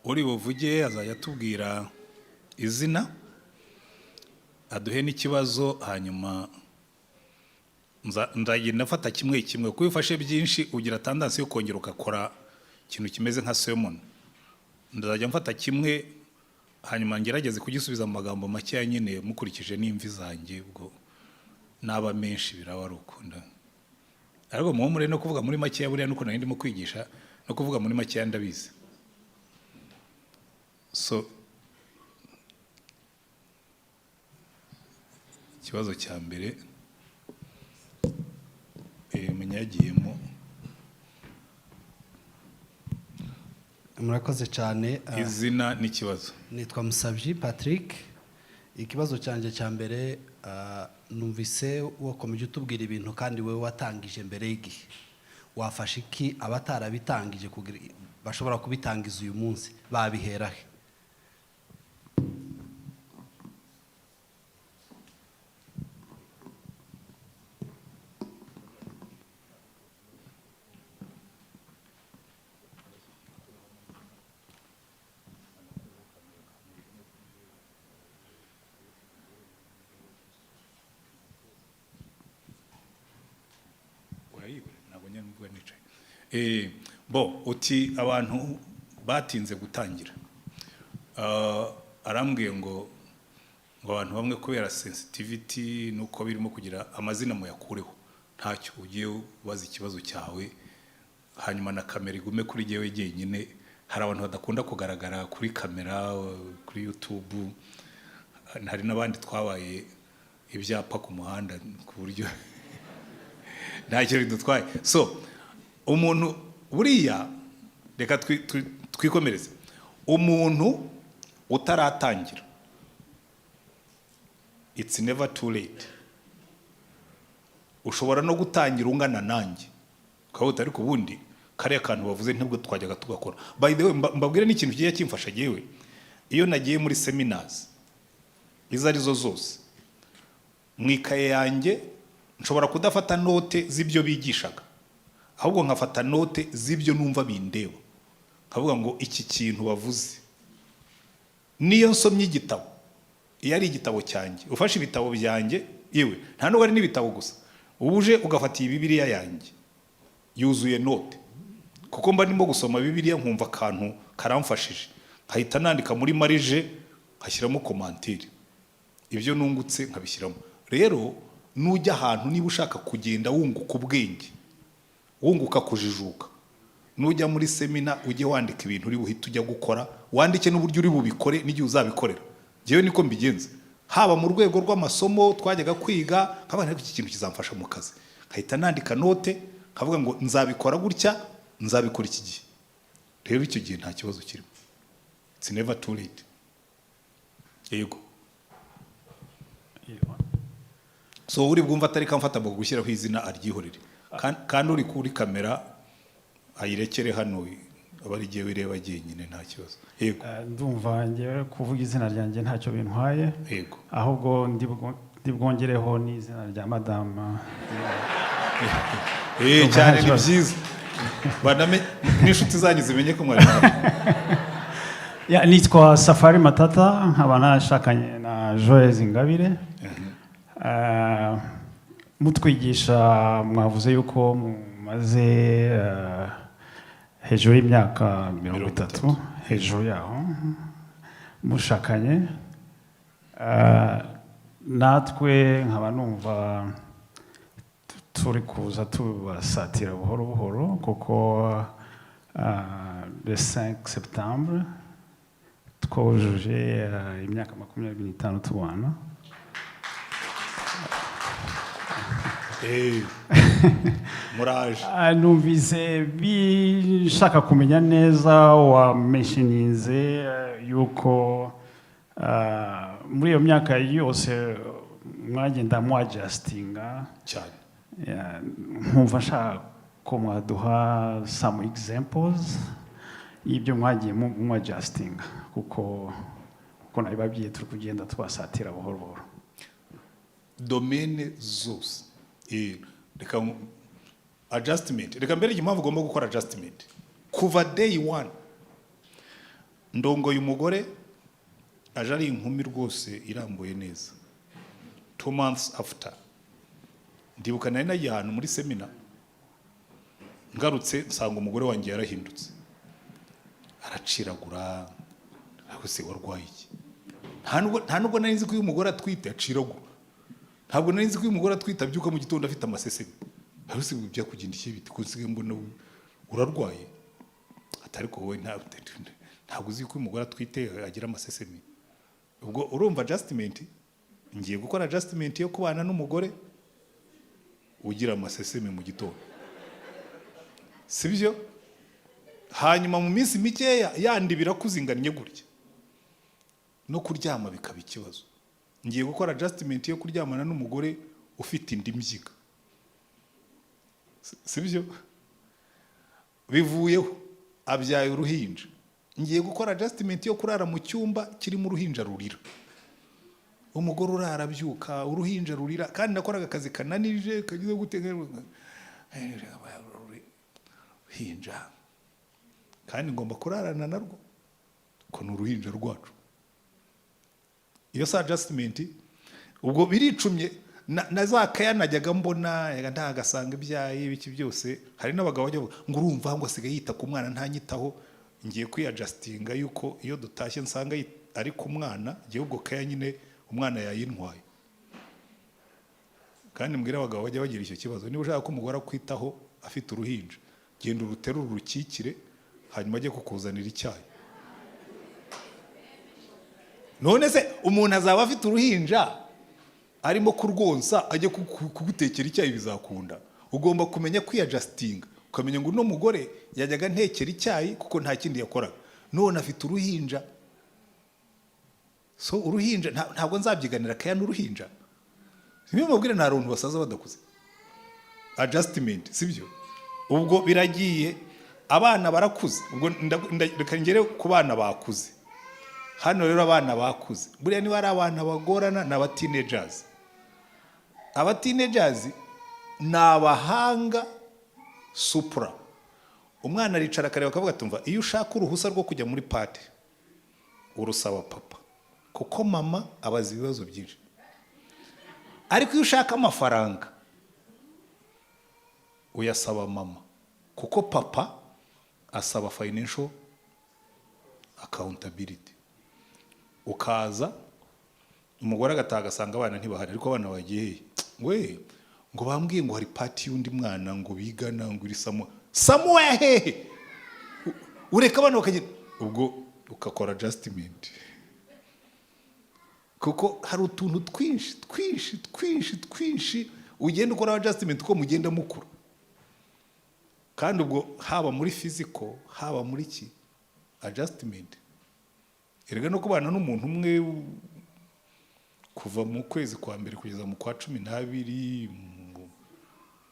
Uri buvuge azajya atubwira izina, aduhe n'ikibazo, hanyuma nzagenda mfata kimwe kimwe, kuko iyo ufashe byinshi ugira tendance yo kongera ugakora ikintu kimeze nka sermon. Nzajya mfata kimwe, hanyuma ngerageze kugisubiza mu magambo makeya nyine, mukurikije n'imvi zanjye. Ubwo naba menshi biraba ari ukunda, ariko muhumure, no kuvuga muri makeya buriya nuko nari ndimo kwigisha, no kuvuga muri makeya ndabizi. So ikibazo cya mbere, menya yagiyemo. Murakoze cyane. Izina n'ikibazo. Nitwa Musabyi Patrick. Ikibazo cyanjye cya mbere, numvise wakomeje utubwira ibintu kandi wowe watangije mbere y'igihe. Wafashe iki abatarabitangije kugira bashobora kubitangiza uyu munsi? Babihera he? Urayibura, ntabwo njya mvuga nicaye. Bo uti abantu batinze gutangira. Arambwiye ngo abantu bamwe kubera sensitivity nuko birimo kugira amazina muyakureho, ntacyo, ugiye ubaza ikibazo cyawe, hanyuma na kamera igume kuri jyewe jyenyine. Hari abantu badakunda kugaragara kuri kamera, kuri YouTube. Hari n'abandi twabaye ibyapa ku muhanda, ku buryo ntacyo bidutwaye. So umuntu buriya, reka twikomereze. Umuntu utaratangira, it's never too late. Ushobora no gutangira ungana nanjye, ukavuga, ariko ubundi kariya kantu bavuze ntabwo twajyaga tugakora. By the way, mbabwire n'ikintu kigiye kimfasha yewe. Iyo nagiye muri seminars izo arizo zose, mu ikaye yanjye nshobora kudafata note z'ibyo bigishaga, ahubwo nkafata note z'ibyo numva bindeba, nkavuga ngo iki kintu bavuze. Niyo nsomye igitabo, iyo ari igitabo cyanjye, ufashe ibitabo byanjye, yewe nta nubwo ari n'ibitabo gusa, uje ugafata iyi Bibiliya yanjye, yuzuye note, kuko mba ndimo gusoma Bibiliya nkumva akantu karamfashije, nkahita nandika muri marge, nkashyiramo commentaire, ibyo nungutse nkabishyiramo. Rero nujya ahantu, niba ushaka kugenda wunguka ubwenge, wunguka kujijuka, nujya muri seminar ujye wandika ibintu uri buhite ujya gukora, wandike n'uburyo uri bubikore n'igihe uzabikorera. Njyewe niko mbigenza, haba mu rwego rw'amasomo twajyaga kwiga, nkabona ariko iki kintu kizamfasha mu kazi, nkahita nandika note, nkavuga ngo nzabikora gutya, nzabikora iki gihe. Rero icyo gihe nta kibazo kirimo, it's never too late. Yego. So uri bwumva atari comfortable gushyiraho izina aryihorere. Kandi uri kuri kamera ayirekere hano, aba ari igihe wireba jyenyine, nta kibazo. Yego. Ndumva ngewe kuvuga izina ryanjye ntacyo bintwaye. Ahubwo ndi bwongereho n'izina rya madamu. Ndumva Cyane. nta Ni kibazo. byiza. N'inshuti zanyu zimenye ko mwari mwari. Ya, nitwa Safari Matata, nkaba nashakanye na Joyce Ingabire. Mutwigisha mwavuze yuko mumaze hejuru y'imyaka 30, hejuru yaho mushakanye. Natwe nkaba numva turi kuza tubasatira buhoro buhoro, kuko le 5 septembre twujuje imyaka 25 tubana. Muraje. Numvise bishaka kumenya neza, wamenshininze yuko muri iyo myaka yose mwagenda mwadjustinga. Cyane. Yeah, nkumva nshaka ko mwaduha some examples y'ibyo mwagiye mwadjustinga, kuko nabibabwiye, turi kugenda tubasatira buhoro buhoro. Domaine zose. Reka adjustment, reka mbere impamvu ugomba gukora adjustment kuva day one. Ndongoye umugore, aje ari inkumi rwose irambuye neza. 2 months after, ndibuka nari nagiye ahantu muri seminar, ngarutse nsanga umugore wanjye yarahindutse, araciragura. Ariko se warwaye iki? Nta nubwo nari nzi ko iyo umugore atwite aciragura. Ntabwo nari nzi ko iyo umugore atwite abyuka mu gitondo afite amasesemi. Ariko se byakugendekeye bite ko nsigaye mbona urarwaye? Ati: "Ariko wowe ntabwo uzi ko iyo umugore atwite agira amasesemi." Ubwo urumva adjustment, ngiye gukora adjustment yo kubana n'umugore ugira amasesemi mu gitondo, sibyo? Hanyuma mu minsi mikeya yandi birakuzingannye gutya, no kuryama bikaba ikibazo. Ngiye gukora adjustment yo kuryamana n'umugore ufite indi mbyiga, sibyo? Bivuyeho, abyaye uruhinja. Ngiye gukora adjustment yo kurara mu cyumba kirimo uruhinja rurira, umugore urara abyuka, uruhinja rurira, kandi nakoraga akazi kananije kagize gute, uruhinja, kandi ngomba kurarana narwo ko ni uruhinja rwacu. Iyo si adjustment? Ubwo biricumye na za kaya najyaga mbona ntagasanga ibyayi ibiki byose. Hari n'abagabo bajya bavuga ngo urumva ngo asigaye yita ku mwana ntanyitaho. Ngiye kwiyadjustinga yuko iyo dutashye nsanga ari ku mwana, ngiye ubwo kaya nyine umwana yayintwaye. Kandi mbwira abagabo bajya bagira icyo kibazo: niba ushaka ko umugore akwitaho afite uruhinja, genda uruterure, urukikire, hanyuma ajye kukuzanira icyayi. None se umuntu azaba afite uruhinja arimo kurwonsa ajye kugutekera icyayi? Bizakunda? Ugomba kumenya kwiyadjustinga, ukamenya ngo uno mugore yajyaga ntekera icyayi kuko nta kindi yakoraga, none afite uruhinja. So uruhinja ntabwo nzabyiganira kaya n'uruhinja. Niyo mubwire, nta runtu basaza badakuze. Adjustment, sibyo? Ubwo biragiye, abana barakuze. Ubwo reka ngere ku bana bakuze. Hano rero abana bakuze, buriya niba ari abana bagorana, ni aba teenagers. Aba teenagers ni abahanga supra. Umwana aricara akareba, akavuga ati: "Umva, iyo ushaka uruhusa rwo kujya muri party urusaba papa, kuko mama abaza ibibazo byinshi. Ariko iyo ushaka amafaranga uyasaba mama, kuko papa asaba financial accountability." Ukaza umugore agataha, agasanga abana ntibahari. "Ariko abana bagiye he?" "We ngo bambwiye ngo hari party y'undi mwana ngo bigana, ngo iri samuwa hehe." Ureka abana bakagenda. Ubwo ugakora adjustment, kuko hari utuntu twinshi twinshi twinshi twinshi ugenda ukora adjustment uko mugenda mukura. Kandi ubwo haba muri physical, haba muri ki, adjustment. Erega no kubana n'umuntu umwe kuva mu kwezi kwa mbere kugeza mu kwa 12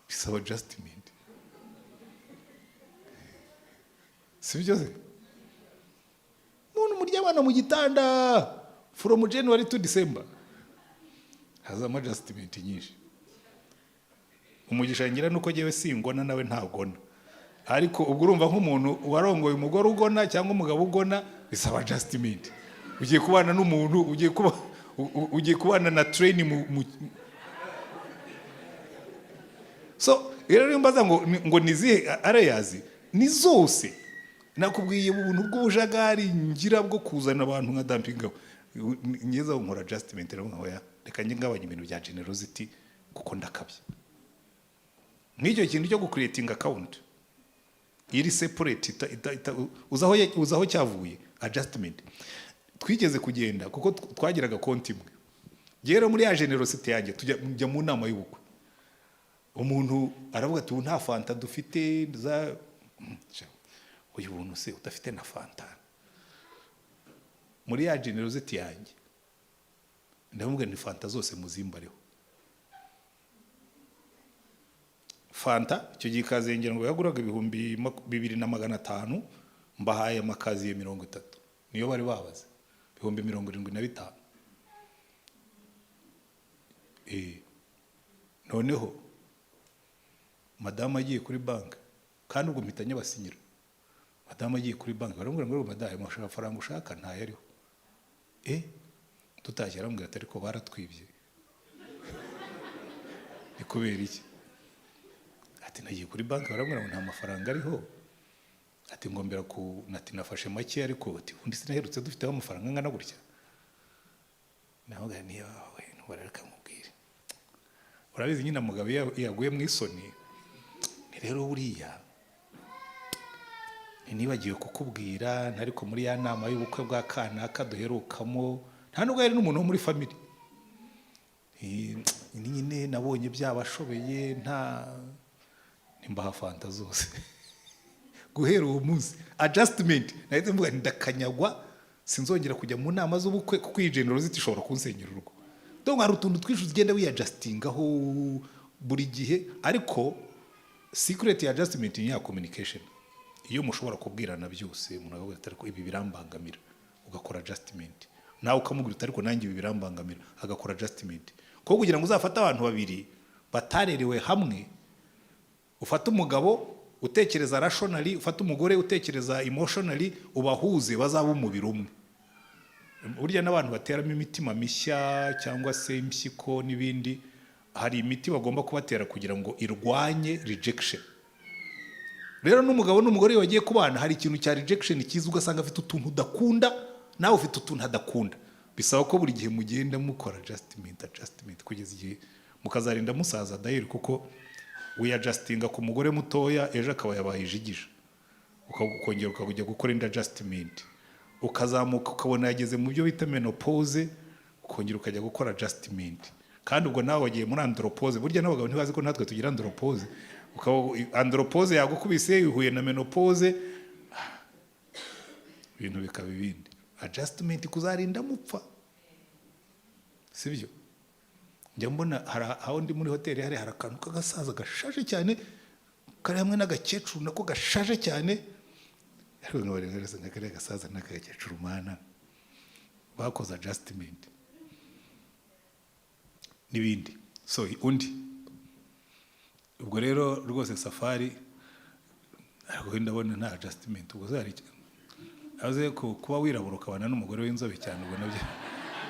bisaba adjustment, si byo se? Umuntu muryamana mu gitanda from January to December, hazamo adjustment nyinshi. Umugisha ngira nuko jyewe singona, nawe ntagona. Ariko ubwo urumva nk'umuntu warongoye umugore ugona cyangwa umugabo ugona, bisaba adjustment. Ugiye kubana n'umuntu ugiye kuba ugiye kubana na train mu. So rero niyo mbaza ngo ni izihe areas, ni zose nakubwiye. Ubuntu bw'ubujagari ngira bwo kuzana abantu nka dumpinga, ngeze aho nkora adjustment rero, nka reka njye ngabanya ibintu bya generosity kuko ndakabya. Nk'icyo kintu cyo gucreatinga account iri separate uzaho cyavuye adjustment. Twigeze kugenda kuko twagiraga konti imwe. Rero muri ya generosity yanjye tujya njya mu nama y'ubukwe, umuntu aravuga ati: "Ubu nta fanta dufite za." Uyu buntu se udafite na fanta? Muri ya generosity yanjye ndamubwira ni fanta zose muzimbareho. Fanta icyo gihe ikazengera ngo yaguraga 2500, mbahaye amakaziye 30, niyo bari babaze, 75,000. Noneho madamu agiye kuri banki, kandi ubwo mpita nyabasinyira. Madamu agiye kuri banki, baramubwira ngo: "Madamu, amafaranga ushaka ntayo ariho." Tutashye aramubwira ati: "Ariko baratwibye." "Ni kubera iki?" Ati: "Nagiye kuri banki, baramubwira ngo nta mafaranga ariho." Ati: "Ngombera ku ati nafashe make, ariko ati ubundi sinaherutse dufiteho amafaranga angana gutya." Nawe niyo we ntubareka nkubwire, urabizi nyine mugabo iyo yaguye mu isoni. Ni rero buriya ntinibagiwe kukubwira, ariko muri ya nama y'ubukwe bwa kanaka duherukamo, nta nubwo yari n'umuntu wo muri family, ni nyine nabonye byabashobeye, nta nimbaha fanta zose. Guhera uwo munsi adjustment nahise mvuga nti: "Ndakanyagwa, sinzongera kujya mu nama z'ubukwe, kuko iyi generosity ishobora kunsenyera urugo." Donc hari utuntu twinshi ugenda wiyadjustingaho buri gihe, ariko secret ya adjustment ni ya communication. Iyo mushobora kubwirana byose, umuntu akavuga ati: "Ariko ibi birambangamira," ugakora adjustment. Nawe ukamubwira uti: "Ariko nanjye ibi birambangamira," agakora adjustment. Kuko kugira ngo uzafate abantu babiri batarerewe hamwe, ufate umugabo utekereza rationally, ufate umugore utekereza emotionally, ubahuze bazaba umubiri umwe. Burya n'abantu bateramo imitima mishya cyangwa se impyiko n'ibindi, hari imiti bagomba kubatera kugira ngo irwanye rejection. Rero n'umugabo n'umugore iyo bagiye kubana, hari ikintu cya rejection kiza, ugasanga afite utuntu udakunda, nawe ufite utuntu adakunda. Bisaba ko buri gihe mugenda mukora adjustment, adjustment, kugeza igihe mukazarinda musaza dayeri, kuko wiyadjustinga ku mugore mutoya, ejo akaba yabaye ijigija, ukongera ukajya gukora indi adjustment, ukazamuka ukabona yageze mu byo bita menopause, ukongera ukajya gukora adjustment. Kandi ubwo nawe wagiye muri andropause. Burya n'abagabo ntibazi ko natwe tugira andropause. Ukaba andropause yagukubise, ihuye na menopause, ibintu bikaba ibindi. Adjustment kuzarinda mupfa, sibyo? Njya mbona hari aho ndi muri hoteli, hari akantu k'agasaza gashaje cyane kari hamwe n'agakecuru nako gashaje cyane, ariko nkabareba nka kariya gasaza n'akagakecuru, mana, bakoze adjustment n'ibindi. So undi ubwo rero rwose safari, ariko ndabona nta adjustment. Ubwo se hari aze kuba wirabura ukabana n'umugore w'inzobe cyane, ubwo nabyo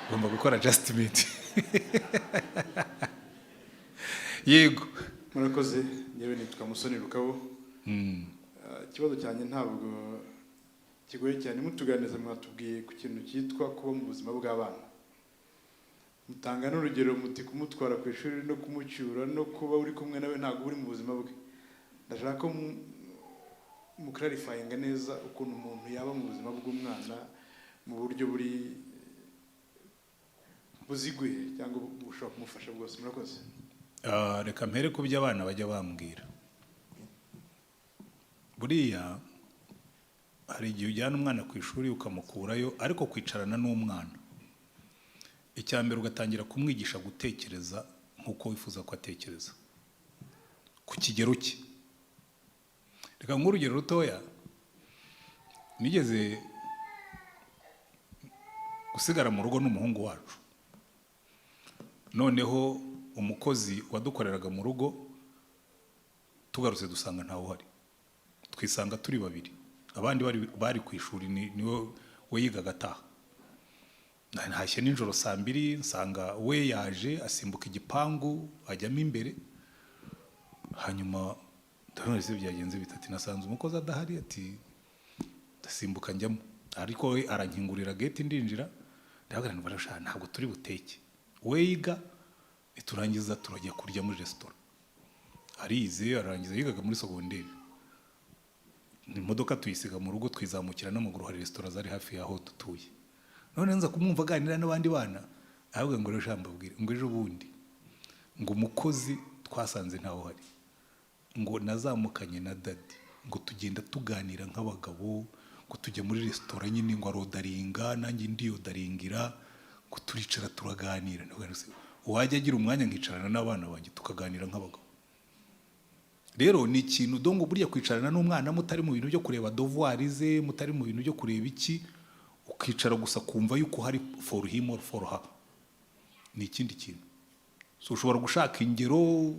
ugomba gukora adjustment. Yego. Murakoze. Yewe, nitwa Musoni Rukabo. Ikibazo cyanjye ntabwo kigoye cyane. Mutuganiriza mwatubwiye ku kintu cyitwa kuba mu buzima bw'abana, mutanga n'urugero muti kumutwara ku ishuri no kumucyura no kuba uri kumwe nawe ntabwo uri mu buzima bwe. Ndashaka ko muclarifyinga neza ukuntu umuntu yaba mu buzima bw'umwana mu buryo buri buziguye cyangwa bushobora kumufasha bwose. Murakoze. Reka mpere ku byo abana bajya bambwira. Buriya hari igihe ujyana umwana ku ishuri ukamukurayo, ariko kwicarana n'umwana, icya mbere ugatangira kumwigisha gutekereza nk'uko wifuza ko atekereza ku kigero cye. Reka nk'urugero rutoya: nigeze gusigara mu rugo n'umuhungu wacu, noneho umukozi wadukoreraga mu rugo tugarutse dusanga ntawe uhari, twisanga turi babiri, abandi bari ku ishuri. Niwe we yigaga ataha. Ntashye nijoro saa 2, nsanga we yaje asimbuka igipangu ajyamo imbere. Hanyuma ndabona ese byagenze bite? Ati: "Nasanze umukozi adahari," ati, "ndasimbuka njyamo, ariko we arankingurira gate ndinjira." Ndavuga nti: "Barashaka, ntabwo turi buteke, we yiga, niturangiza turajya kurya muri resitora." Arize arangiza, yigaga muri sogonderi. Imodoka tuyisiga mu rugo, twizamukira n'amaguru, hari resitora zari hafi y'aho dutuye. None nza kumwumva aganira n'abandi bana, aravuga ngo: "Rero mbabwire," ngo, "ejo bundi," ngo, "umukozi twasanze ntawe uhari," ngo, "nazamukanye na daddy," ngo, "tugenda tuganira nk'abagabo," ngo, "tujya muri resitora nyine," ngo, "arodaringa nanjye ndiyodaringira," ngo, "turicara turaganira." Ndavuga nti: "Uwajya agira umwanya nkicarana n'abana banjye tukaganira nk'abagabo." Rero ni ikintu dongo burya kwicarana n'umwana mutari mu bintu byo kureba devoir ze, mutari mu bintu byo kureba iki, ukicara gusa kumva yuko hari for him or for her, ni ikindi kintu. So ushobora gushaka ingero,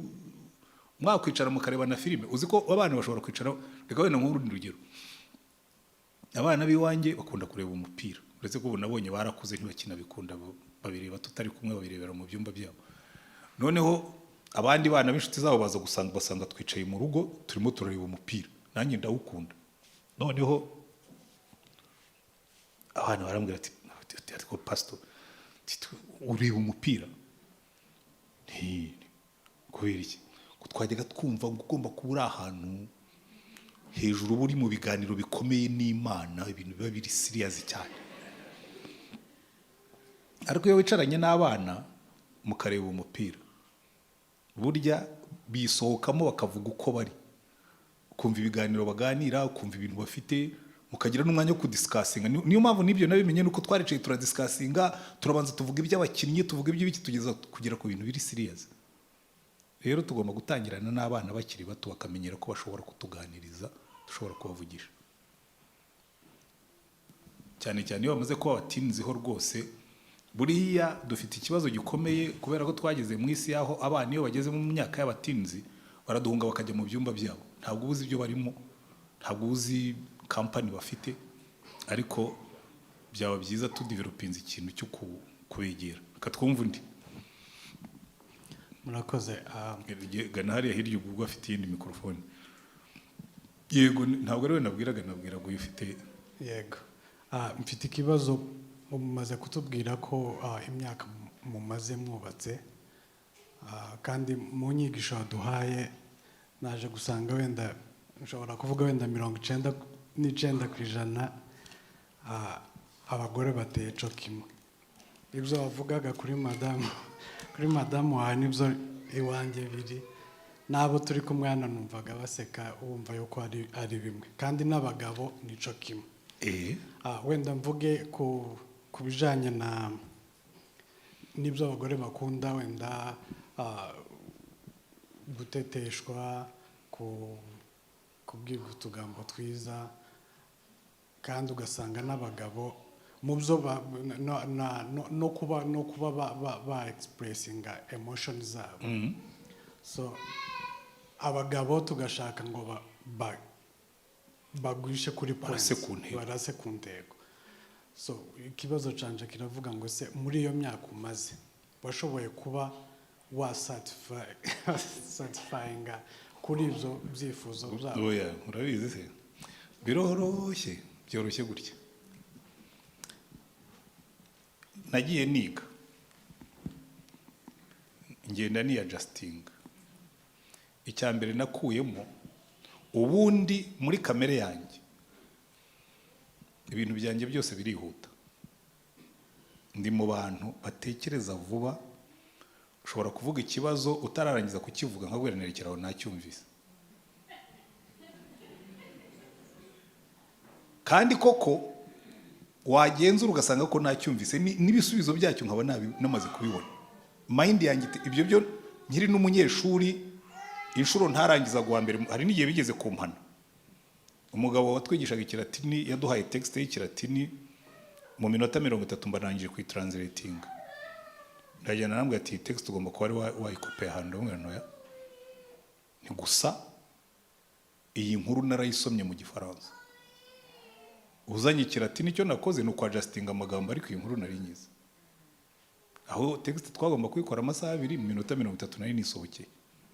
mwakwicara mukareba na filime. Uzi ko abana bashobora kwicara, reka wenda nk'urundi rugero. Abana b'iwanjye bakunda kureba umupira, uretse ko ubu nabonye barakuze ntibakinabikunda, babireba tutari kumwe, babirebera mu byumba byabo. Noneho abandi bana b'inshuti zabo baza gusanga, basanga twicaye mu rugo turimo turareba umupira. Nanjye ndawukunda. Noneho abana barambwira ati: "Ariko pastor, ureba umupira?" Nti: "Kubera iki?" Ko twajyaga twumva ngo ugomba kuba uri ahantu hejuru, uba uri mu biganiro bikomeye n'Imana, ibintu biba biri serious cyane. Ariko iyo wicaranye n'abana mukareba umupira, burya bisohokamo bakavuga uko bari, ukumva ibiganiro baganira, ukumva ibintu bafite, mukagira n'umwanya wo kudiscussinga. Niyo mpamvu n'ibyo nabimenye, nuko twaricaye turadiscussinga, turabanza tuvuga iby'abakinnyi, tuvuga iby'ibiki, tugeza kugera ku bintu biri serious. Rero tugomba gutangirana n'abana bakiri bato, bakamenyera ko bashobora kutuganiriza, dushobora kubavugisha, cyane cyane iyo bamaze kuba batinzeho rwose. Buriya dufite ikibazo gikomeye kubera ko twageze mu isi y'aho abana iyo bageze mu myaka y'abateens baraduhunga bakajya mu byumba byabo. Ntabwo uba uzi ibyo barimo, ntabwo uba uzi company bafite, ariko byaba byiza tudevelopinze ikintu cyo kubegera. Reka twumve undi. Murakoze. Gana hariya hirya, ubwo afite iyindi mikorofone. Yego, ntabwo ari we nabwiraga, nabwiraga uyu ufite. Yego. Mfite ikibazo. Mumaze kutubwira ko imyaka mumaze mwubatse, kandi mu nyigisho waduhaye naje gusanga wenda nshobora kuvuga wenda 99% abagore bateye co kimwe. Ibyo wavugaga kuri madamu wawe nibyo iwanjye biri, n'abo turi kumwe hano numvaga baseka, wumva yuko ari bimwe, kandi n'abagabo nico kimwe. Wenda mvuge ku bijanye na n'ibyo abagore bakunda, wenda guteteshwa, kubwirwa utugambo twiza, kandi ugasanga n'abagabo mu byo no kuba ba expressinga emotion zabo. So abagabo tugashaka ngo bagwishe kuri Barase points, ku ntego. Barase ku ntego. So ikibazo canje kiravuga ngo: se muri iyo myaka umaze washoboye kuba wa satisfyinga kuri ibyo byifuzo byabo? Oya, urabizi se, biroroshye, byoroshye gutya. Nagiye niga, ngenda niyadjustinga. Icya mbere nakuyemo, ubundi muri kamere yanjye ibintu byanjye byose birihuta. Ndi mu bantu batekereza vuba. Ushobora kuvuga ikibazo utararangiza kukivuga nkabwira nerekera aho nacyumvise. Kandi koko wagenzura ugasanga ko nacyumvise, n'ibisubizo byacyo nkaba namaze kubibona. Mind yanjye ibyo byo nkiri n'umunyeshuri, inshuro ntarangiza guwa mbere, hari n'igihe bigeze kumpana. Umugabo watwigishaga ikilatini yaduhaye texte y'ikilatini, mu minota 30 mba narangije kuyitranslatinga. Ndagenda arambwira ati: "Iyi texte ugomba kuba wari wayikopeye ahantu." Ndamubwira: "Ntoya, ni gusa iyi nkuru narayisomye mu Gifaransa, uzanye ikilatini icyo nakoze ni ukwadjustinga amagambo, ariko iyi nkuru nari nyizi." Aho texte twagomba kuyikora amasaha 2, mu minota 30 nari nisohokeye.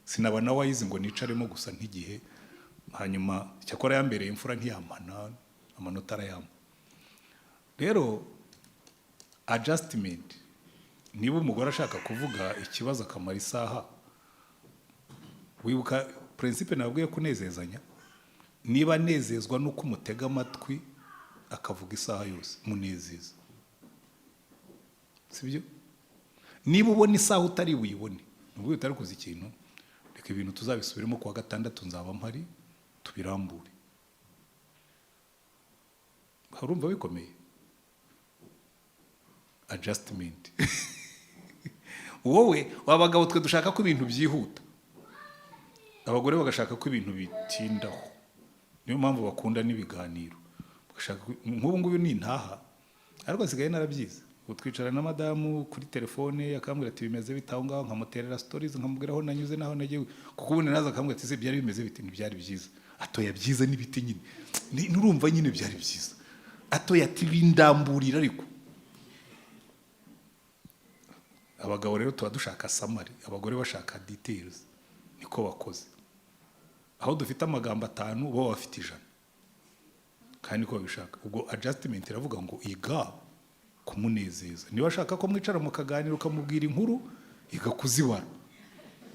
Sinaba na wayizi ngo nicaremo gusa ntigihe. Hanyuma cyakora yambereye imfura, ntiyampana, amanota arayampa. Rero adjustment, niba umugore ashaka kuvuga ikibazo akamara isaha, wibuka principe nabwiye, kunezezanya. Niba anezezwa n'uko umutega amatwi akavuga isaha yose, munezeza, sibyo? Niba ubona isaha utari buyibone, nubwo utari kuzi ikintu, reka ibintu tuzabisubiremo kuwa gatandatu, nzaba mpari tubirambure. Urumva bikomeye? Adjustment. Wowe abagabo twe dushaka ko ibintu byihuta, abagore bagashaka ko ibintu bitindaho. Niyo mpamvu bakunda n'ibiganiro. Bagashaka nk'ubu ngubu nintaha, ariko nsigaye narabyize, ubu twicara na madamu kuri telefone, akambwira ati: "Bimeze bite aho ngaho?" Nkamuterera stories, nkamubwira aho nanyuze n'aho nagiye, kuko ubundi naza akambwira ati: "Ese byari bimeze bite?" "Ntibyari byiza." Atoya, byiza n'ibiti nyine. Nurumva nyine byari byiza. Atoya ati bindamburira. Ariko abagabo rero tuba dushaka summary, abagore bashaka details. Niko bakoze. Aho dufite amagambo 5, bo bafite 100, kandi niko babishaka. Ubwo adjustment iravuga ngo iga kumunezeza. Niba ashaka ko mwicara mukaganira, ukamubwira inkuru, iga kuzibara.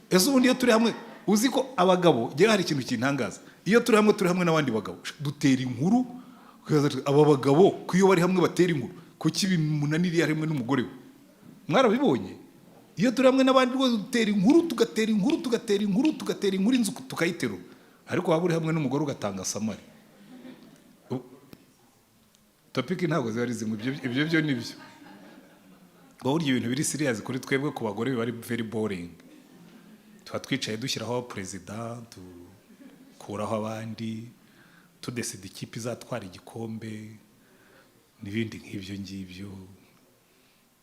Ese ubundi iyo turi hamwe, uzi ko abagabo, ngewe hari ikintu kintangaza: iyo turi hamwe n'abandi bagabo, dutera inkuru, ukibaza uti, aba bagabo ko iyo bari hamwe batera inkuru, kuki bimunaniriye ari hamwe n'umugore we? Mwarabibonye? Iyo turi hamwe n'abandi rwose dutera inkuru, tugatera inkuru, tugatera inkuru, tugatera inkuru, inzu tukayiterura. Ariko waba uri hamwe n'umugore ugatanga summary. Topic ntabwo ziba ari zimwe. Ibyo byo ni byo. Ngo burya ibintu biri serious kuri twebwe, ku bagore biba ari very boring. Tuba twicaye dushyiraho perezida, dukuraho abandi, tudesida ikipe izatwara igikombe n'ibindi nk'ibyo ngibyo.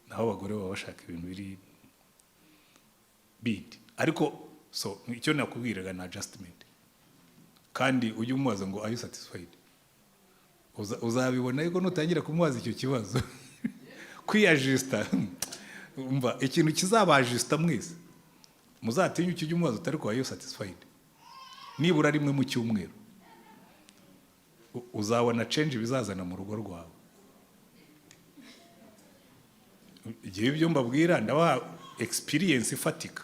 Naho abagore baba bashaka ibintu biri bindi. Ariko so icyo nakubwiraga ni adjustment. Kandi ujye umubaza ngo: "Are you satisfied?" Uzabibona yuko nutangira kumubaza icyo kibazo, kwiyajisita, umva, ikintu kizabajisita mwese, muzatinyuke ujye umubaza utari ko "Are you satisfied?" nibura rimwe mu cyumweru. Uzabona change bizazana mu rugo rwawe. Igihe ibyo mbabwira, ndabaha experience ifatika.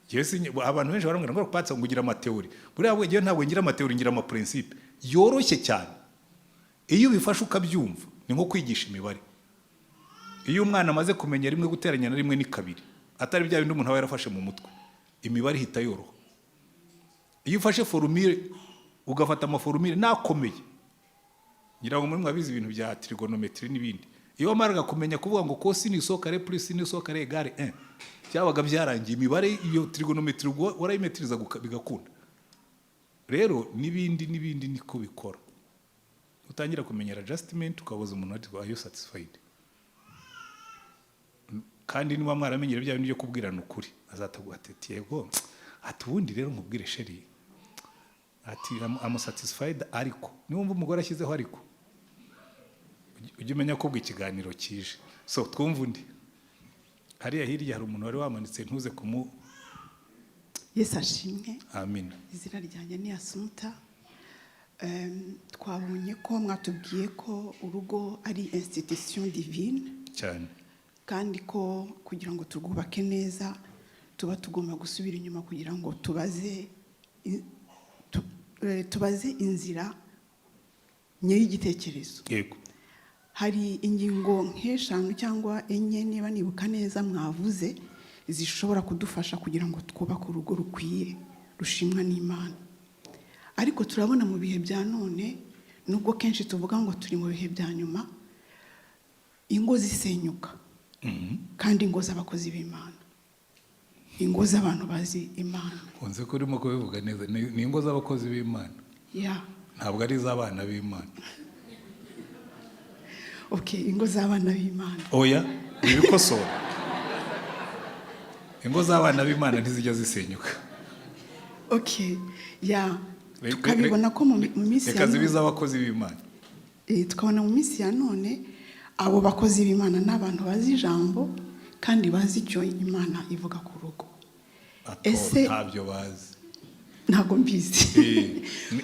Njyewe abantu benshi barambwira ngo: "Patsi, ngo ugira ama theory." Buriya njyewe ntabwo ngira ama theory, ngira ama principe yoroshye cyane. Iyo ubifashe ukabyumva, ni nko kwigisha imibare. Iyo umwana amaze kumenya rimwe guteranya na rimwe ni kabiri, atari bya bindi umuntu aba yarafashe mu mutwe, imibare ihita yoroha. Iyo ufashe formule, ugafata ama formule nakomeye, ngira ngo muri mwabizi ibintu bya trigonometry n'ibindi, iyo wamaraga kumenya kuvuga ngo cosinus au carré plus sinus au carré égale 1, byabaga byarangiye. Imibare iyo trigonometry ubwo warayimetiriza bigakunda. Rero n'ibindi n'ibindi niko bikora. Utangira kumenyera adjustment, ukabaza umuntu ati: "Are you satisfied?" Kandi niba mwaramenyere bya bindi byo kubwirana ukuri, azataguha ati: "Yego." Ati: "Ubundi rero nkubwire chéri," ati, I'm satisfied." Ariko niwumva umugore ashyizeho "ariko", ujye umenya ko ubwo ikiganiro kije. So twumva undi. Hariya hirya hari umuntu wari wamanitse, ntuze kumu Yesu ashimwe. Amina. Izina ryanjye ni Asumuta. Twabonye ko mwatubwiye ko urugo ari institution divine, cyane, kandi ko kugira ngo turwubake neza tuba tugomba gusubira inyuma kugira ngo tubaze inzira nyir'igitekerezo. Hari ingingo nk'eshanu cyangwa enye, niba nibuka neza, mwavuze zishobora kudufasha kugira ngo twubake urugo rukwiye rushimwa n'Imana. Ariko turabona mu bihe bya none, nubwo kenshi tuvuga ngo turi mu bihe bya nyuma, ingo zisenyuka, kandi ingo z'abakozi b'Imana, ingo z'abantu bazi Imana. Unzi ko urimo kubivuga neza. Ni ingo z'abakozi b'Imana, ntabwo ari iz'abana b'Imana. Okay, ingo z'abana b'Imana. Oya, wibikosora. Ingo z'abana b'Imana ntizijya zisenyuka. Okay, ya, tukabibona ko mu minsi Reka ya zibe none, iz'abakozi b'Imana. Tukabona mu minsi ya none abo bakozi b'Imana ni abantu bazi ijambo kandi bazi icyo Imana ivuga ku rugo. Ntabyo bazi. Ntabwo mbizi.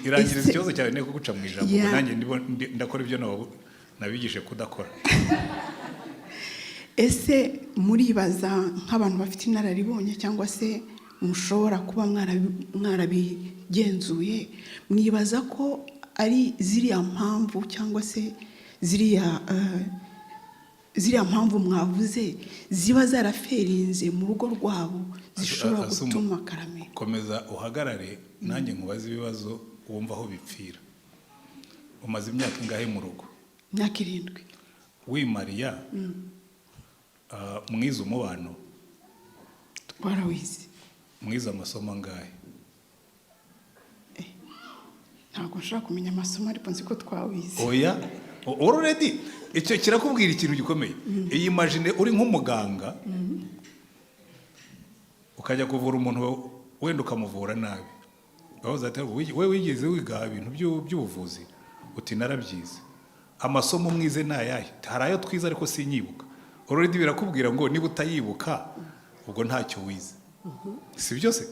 Irangiriza ikibazo cyawe, ne kuguca mu ijambo. Nanjye ndakora ibyo nabigije kudakora. Ese muribaza nk'abantu bafite inararibonye, cyangwa se mushobora kuba mwarabigenzuye, mwibaza ko ari ziriya mpamvu cyangwa se ziriya mpamvu mwavuze ziba zaraferinze mu rugo rwabo zishobora gutuma karame? Komeza uhagarare, nanjye nkubaze ibibazo wumva aho bipfira. Umaze imyaka ingahe mu rugo? Imyaka 7. Wimariya, mwize umubano? Twarawize. Mwize amasomo angahe? Ntabwo nshobora kumenya amasomo, ariko nzi ko twawize. Oya, already icyo kirakubwira ikintu gikomeye. Iyi imagine uri nk'umuganga, ukajya kuvura umuntu, wenda ukamuvura nabi. Bavuze ati: "We wigeze wiga ibintu by'ubuvuzi?" Uti: "Narabyize." Amasomo mwize ni ayahe? Hari ayo twize ariko sinyibuka. Already birakubwira ngo niba utayibuka, ubwo ntacyo wize, si byo se?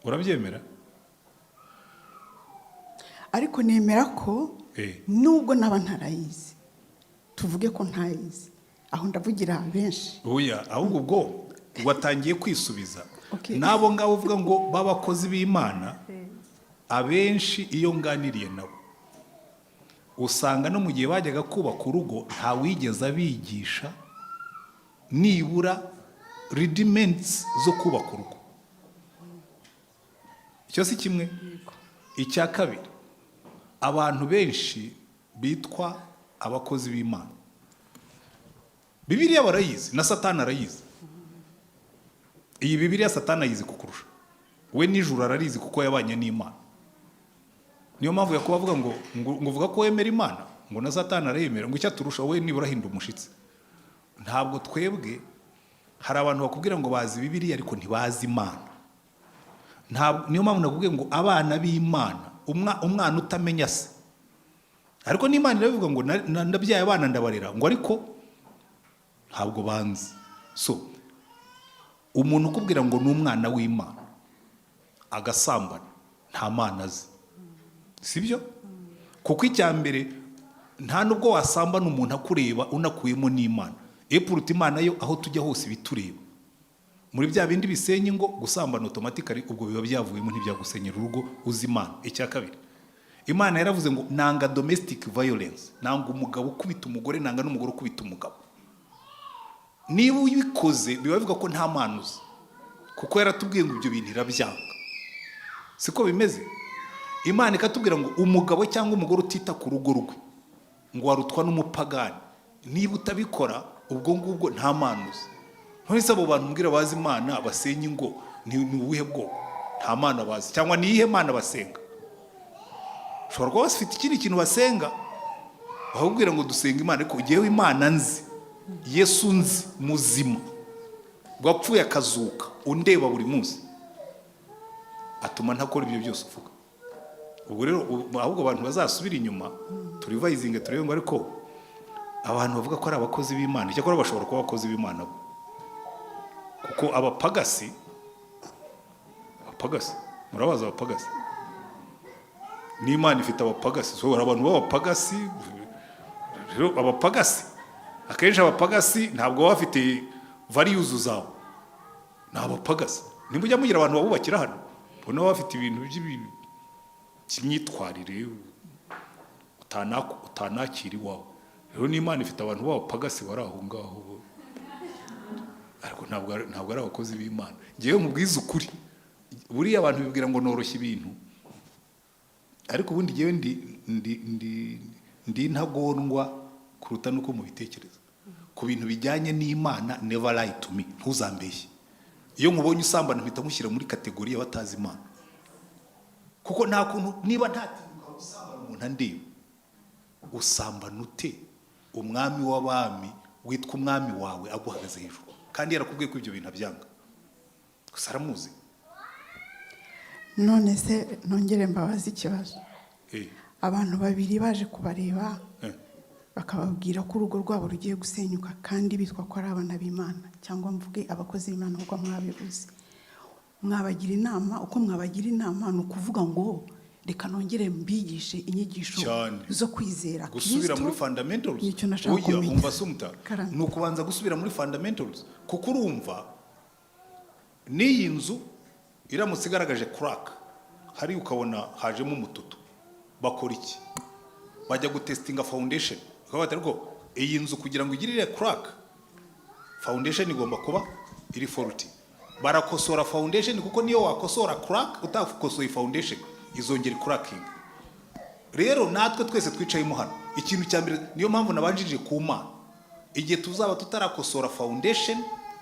Urabyemera? Ariko nemera ko nubwo naba ntarayizi, tuvuge ko ntayizi, aho ndavugira benshi. Oya, ahubwo ubwo watangiye kwisubiza. Okay. N'abo ngabo uvuga ngo b'abakozi b'Imana, abenshi iyo nganiriye nabo usanga no mu gihe bajyaga kubaka urugo ntawigeze abigisha nibura rudiments zo kubaka urugo. Icyo si kimwe. Icya kabiri, abantu benshi bitwa abakozi b'Imana, Bibiliya barayizi, na Satani arayizi. Iyi Bibiliya Satani ayizi kukurusha. We nijoro ararizi kuko yabanye n'Imana. Niyo mpamvu Yakuba avuga ngo uvuga ko wemera Imana, ngo na Satani arayemera, ngo icyo aturusha we nibura ahinda umushitsi. Ntabwo twebwe, hari abantu bakubwira ngo bazi Bibiliya ariko ntibazi Imana. Ntabwo, niyo mpamvu nakubwiye ngo abana b'Imana, umwana utamenya se, ariko n'Imana irabivuga ngo ndabyaye abana ndabarera, ngo ariko ntabwo banzi. So umuntu ukubwira ngo ni umwana w'Imana agasambana, nta Mana azi, sibyo? Kuko icya mbere, nta nubwo wasambana umuntu akureba unakuyemo n'Imana. Epuruta Imana yo aho tujya hose ibitureba. Muri bya bindi bisenya ingo, gusambana automatically ubwo biba byavuyemo, ntibyagusenyera urugo uzi Imana. Icya kabiri, Imana yaravuze ngo nanga domestic violence, nanga umugabo ukubita umugore, nanga n'umugore ukubita umugabo. Niba ubikoze biba bivuga ko nta Mana uzi, kuko yaratubwiye ngo ibyo bintu irabyanga. Siko bimeze? Imana ikatubwira ngo umugabo cyangwa umugore utita ku rugo rwe ngo warutwa n'umupagani. Niba utabikora, ubwo ngubwo nta Mana uzi. None se abo bantu mbwira bazi Imana basenya ingo ni ubuhe bwoko? Nta Mana bazi, cyangwa ni iyihe Mana basenga? Ushobora kuba bafite ikindi kintu basenga, bakakubwira ngo dusenga Imana, ariko ngewe Imana nzi, Yesu nzi muzima wapfuye akazuka undeba buri munsi, atuma ntakora ibyo byose uvuga. Ubwo rero ahubwo abantu bazasubira inyuma, turevisinge, turebe ngo ariko abantu bavuga ko ari abakozi b'Imana, icyakora bashobora kuba abakozi b'Imana bo, kuko abapagasi, abapagasi murabazi, abapagasi n'Imana ifite abapagasi. So hari abantu b'abapagasi. Rero abapagasi, akenshi abapagasi ntabwo baba bafite values zawe, ni abapagasi. Nimujya mugira abantu babubakira hano, ubona baba bafite ibintu by'imyitwarire utanakira iwawe. Rero n'Imana ifite abantu b'abapagasi bari aho ngaho, ariko ntabwo ari abakozi b'Imana. Ngewe mubwize ukuri, buriya abantu bibwira ngo noroshya ibintu, ariko ubundi ngewe ndi intagondwa kuruta nuko mubitekereza ku bintu bijyanye n'Imana. Never lie to me, ntuzambeshye. Iyo nkubonye usambana mpita nkushyira muri category y'abatazi Imana, kuko nta kuntu niba ntatinyuka gusambana umuntu andeba, usambana ute umwami w'abami witwa umwami wawe aguhagaze hejuru, kandi yarakubwiye ko ibyo bintu abyanga? Gusa aramuzi. None se nongere mbabaze ikibazo? Eh. Abantu babiri baje kubareba, bakababwira ko urugo rwabo rugiye gusenyuka, kandi bitwa ko ari abana b'Imana, cyangwa mvuge abakozi b'Imana nk'uko mwabivuze, mwabagira inama? Uko mwabagira inama ni ukuvuga ngo reka nongere mbigishe inyigisho Cyane. zo kwizera Gusubira Kristo. muri fundamentals. Nicyo nashaka Oya, kumenya. umva sumta. Karame. Ni ukubanza gusubira muri fundamentals, kuko urumva n'iyi nzu iramutse igaragaje crack hari, ukabona hajemo umututu, bakora iki? Bajya gutestinga foundation, bakavuga bati ariko iyi nzu kugira ngo igirire crack, foundation igomba kuba iri faulty. Barakosora foundation, kuko niyo wakosora crack utakosoye foundation izongera cracking. Rero natwe twese twicayemo hano, ikintu cya mbere, niyo mpamvu nabanjirije ku Mana, igihe tuzaba tutarakosora foundation,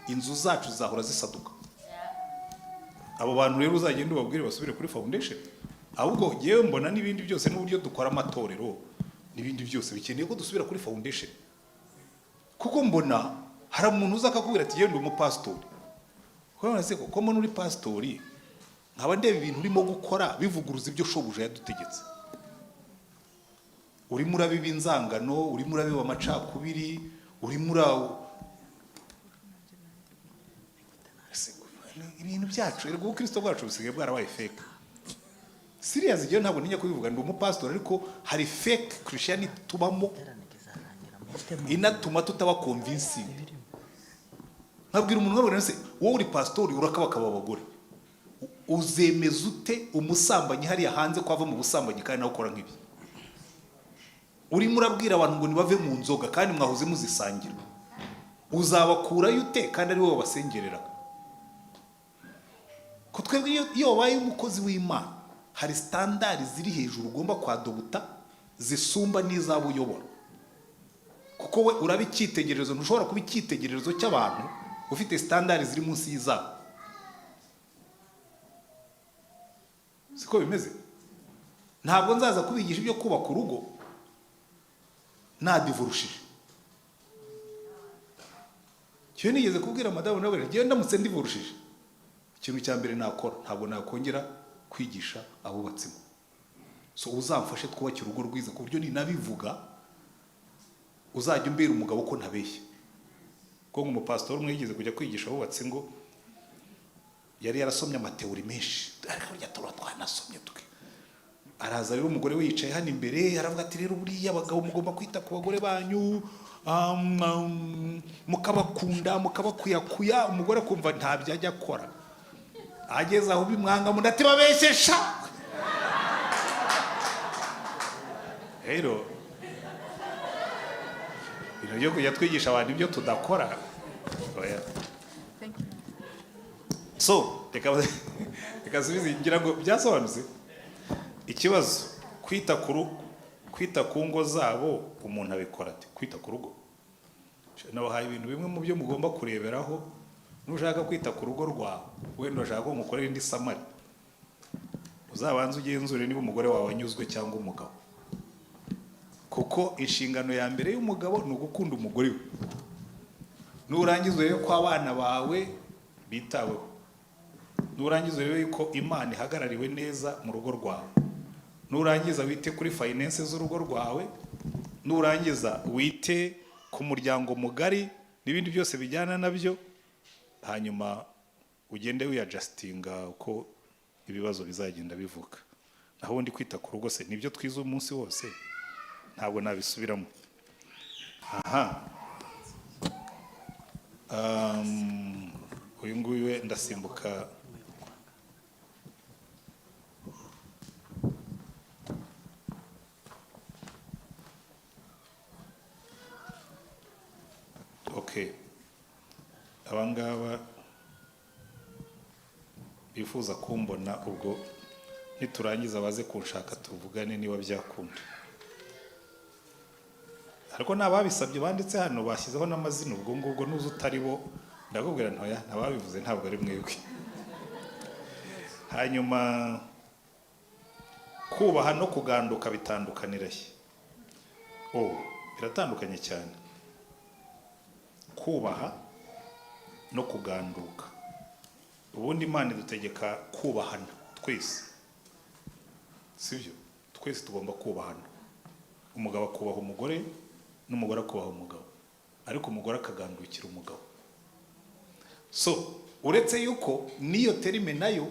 inzu zacu zahora zisaduka. Abo bantu rero uzagenda ubabwire basubire kuri foundation. Ahubwo yewe mbona n'ibindi byose, n'uburyo dukora amatorero n'ibindi byose, bikeneye ko dusubira kuri foundation, kuko mbona hari umuntu uza akakubwira ati yenda umupasitori, ukabona se ko mbona uri pasitori. Nkaba ndeba ibintu urimo gukora bivuguruza ibyo shobuja yadutegetse. Urimo urabiba inzangano, urimo urabiba amacakubiri, urimo ura Ese, ibintu byacu, erega ubukristo bwacu busigaye bwarabaye fake. Serious, igihe ntabwo ntinya kubivuga, ndi umupasitori, ariko hari fake Christianity tubamo inatuma tutaba convincing. Nkabwira umuntu, nkabwira se, wowe uri pasitori, urakabakaba abagore, uzemeza ute umusambanyi hariya hanze ko ava mu busambanyi kandi nawe ukora nk'ibi? Urimo urabwira abantu ngo ntibave mu nzoga kandi mwahoze muzisangira, uzabakurayo ute kandi ari wowe wabasengereraga? Ko twebwe iyo wabaye umukozi w'Imana, hari standard ziri hejuru ugomba kwadopta zisumba n'izabo uyobora, kuko we uraba icyitegererezo. Ntushobora kuba icyitegererezo cy'abantu ufite standard ziri munsi y'izabo. Siko bimeze? Ntabwo nzaza kubigisha ibyo kubaka urugo nadivorushije. Cyo nigeze kubwira madamu nawe, ngewe ndamutse ndivorushije, ikintu cya mbere nakora, ntabwo nakongera kwigisha abubatsi ngo. So uzamfashe twubake urugo rwiza, ku buryo ninabivuga uzajya umbera umugabo ko ntabeshya. Ko nk'umupasitori umwe yigeze kujya kwigisha abubatsi ngo, yari yarasomye amatheory menshi, ariko burya tuba twanasomye twe. Araza rero, umugore we yicaye hano imbere, aravuga ati: "Rero buriya abagabo mugomba kwita ku bagore banyu, mukabakunda, mukabakuyakuya." Umugore akumva ntabyo ajya akora. Ageze aho bimwanga mu ati: "Babeshyesha." Rero ibintu byo kujya twigisha abantu ibyo tudakora, oya. So reka nsubize, ngira ngo byasobanutse. Ikibazo, kwita ku ngo zabo umuntu abikora ate? Kwita ku rugo, nabahaye ibintu bimwe mu byo mugomba kureberaho. Nushaka kwita ku rugo rwawe, wenda urashaka ko ngukorera indi summary, uzabanze ugenzure niba umugore wawe anyuzwe cyangwa umugabo, kuko inshingano ya mbere y'umugabo ni ugukunda umugore we. Nurangiza urebe ko abana bawe bitaweho, nurangiza urebe ko Imana ihagarariwe neza mu rugo rwawe, nurangiza wite kuri finance z'urugo rwawe, nurangiza wite ku muryango mugari n'ibindi byose bijyana nabyo, hanyuma ugende wiyadjustinga uko ibibazo bizagenda bivuka. Naho ubundi kwita ku rugo se nibyo twize umunsi wose, ntabwo nabisubiramo aha. Uyu nguyu we ndasimbuka. Okay, abangaba bifuza kumbona, ubwo niturangiza baze kunshaka tuvugane niba byakunda. Ariko n'ababisabye banditse hano, bashyizeho n'amazina. Ubwo ngubwo nuza utari bo, ndakubwira ntoya, ntababivuze, ntabwo ari mwebwe. Hanyuma, kubaha no kuganduka bitandukanira he? Oh, biratandukanye cyane, kubaha no kuganduka. Ubundi Imana idutegeka kubahana twese, sibyo? Twese tugomba kubahana. Umugabo akubaha umugore n'umugore akubaha umugabo, ariko umugore akagandukira umugabo. So uretse yuko n'iyo terme nayo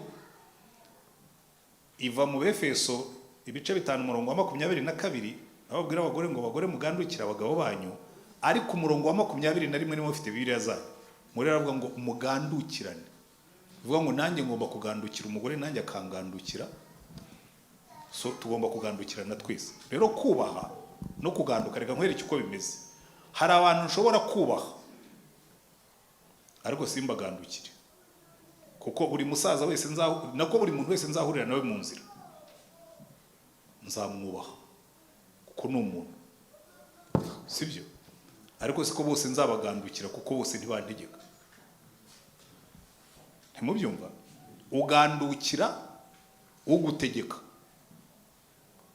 iva mu Befeso ibice 5, umurongo wa 22, aho babwira abagore ngo: "Bagore, mugandukire abagabo banyu." Ariko umurongo wa 21, niba mufite Bibiliya zanyu, muri aravuga ngo mugandukirane. Bivuga ngo nanjye ngomba kugandukira umugore, nanjye akangandukira. So tugomba kugandukirana twese. Rero kubaha no kuganduka, reka nkwereke uko bimeze. Hari abantu nshobora kubaha ariko simbagandukire, kuko buri musaza wese nzahu nako buri muntu wese nzahurira nawe mu nzira nzamwubaha, kuko ni umuntu, sibyo? Ariko siko bose nzabagandukira, kuko bose ntibantegeka. Ntimubyumva? Ugandukira ugutegeka.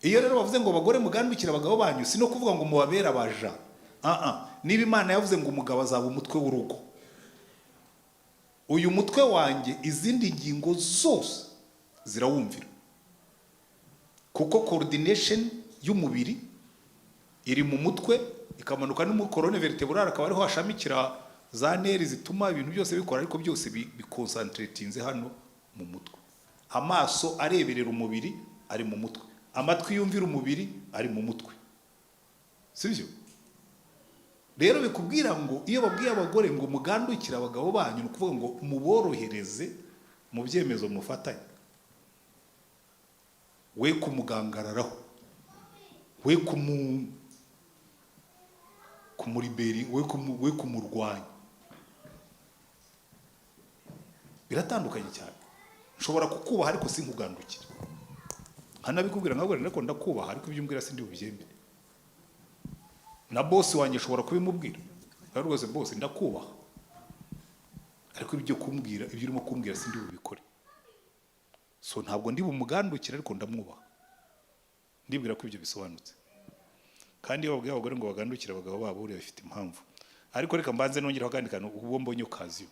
Iyo rero bavuze ngo abagore mugandukire abagabo banyu, si no kuvuga ngo mubabere abaja. Ah ah, niba Imana yavuze ngo umugabo azaba umutwe w'urugo, uyu mutwe wanjye, izindi ngingo zose Zirawumvira, kuko coordination y'umubiri iri mu mutwe, ikamanuka no mu colonne vertébrale, akaba ariho hashamikira za nerfs zituma ibintu byose bikora, ariko byose biconcentratinze hano mu mutwe. Amaso areberera umubiri ari mu mutwe, amatwi yumvira umubiri ari mu mutwe, sibyo? Rero bikubwira ngo iyo babwiye abagore ngo mugandukire abagabo banyu, ni ukuvuga ngo muborohereze mu byemezo mufatanye, we kumugangararaho, we kumuriberi, we kumurwanya. Biratandukanye cyane. Nshobora kukubaha ariko sinkugandukire, nkanabikubwira, nkabwira, ariko ndakubaha, ariko ibyo umbwira sindi bubyemere. Na boss wanjye ashobora kubimubwira: "Rero rwose boss, ndakubaha, ariko ibyo kumbwira, ibyo urimo kumbwira, sindi bubikore." So ntabwo ndi bumugandukire, ariko ndamwubaha. Ndibwira ko ibyo bisobanutse. Kandi iyo babwiye abagore ngo bagandukire abagabo babo, buriya bifite impamvu. Ariko reka mbanze nongereho akandi kantu ubwo mbonye occasion.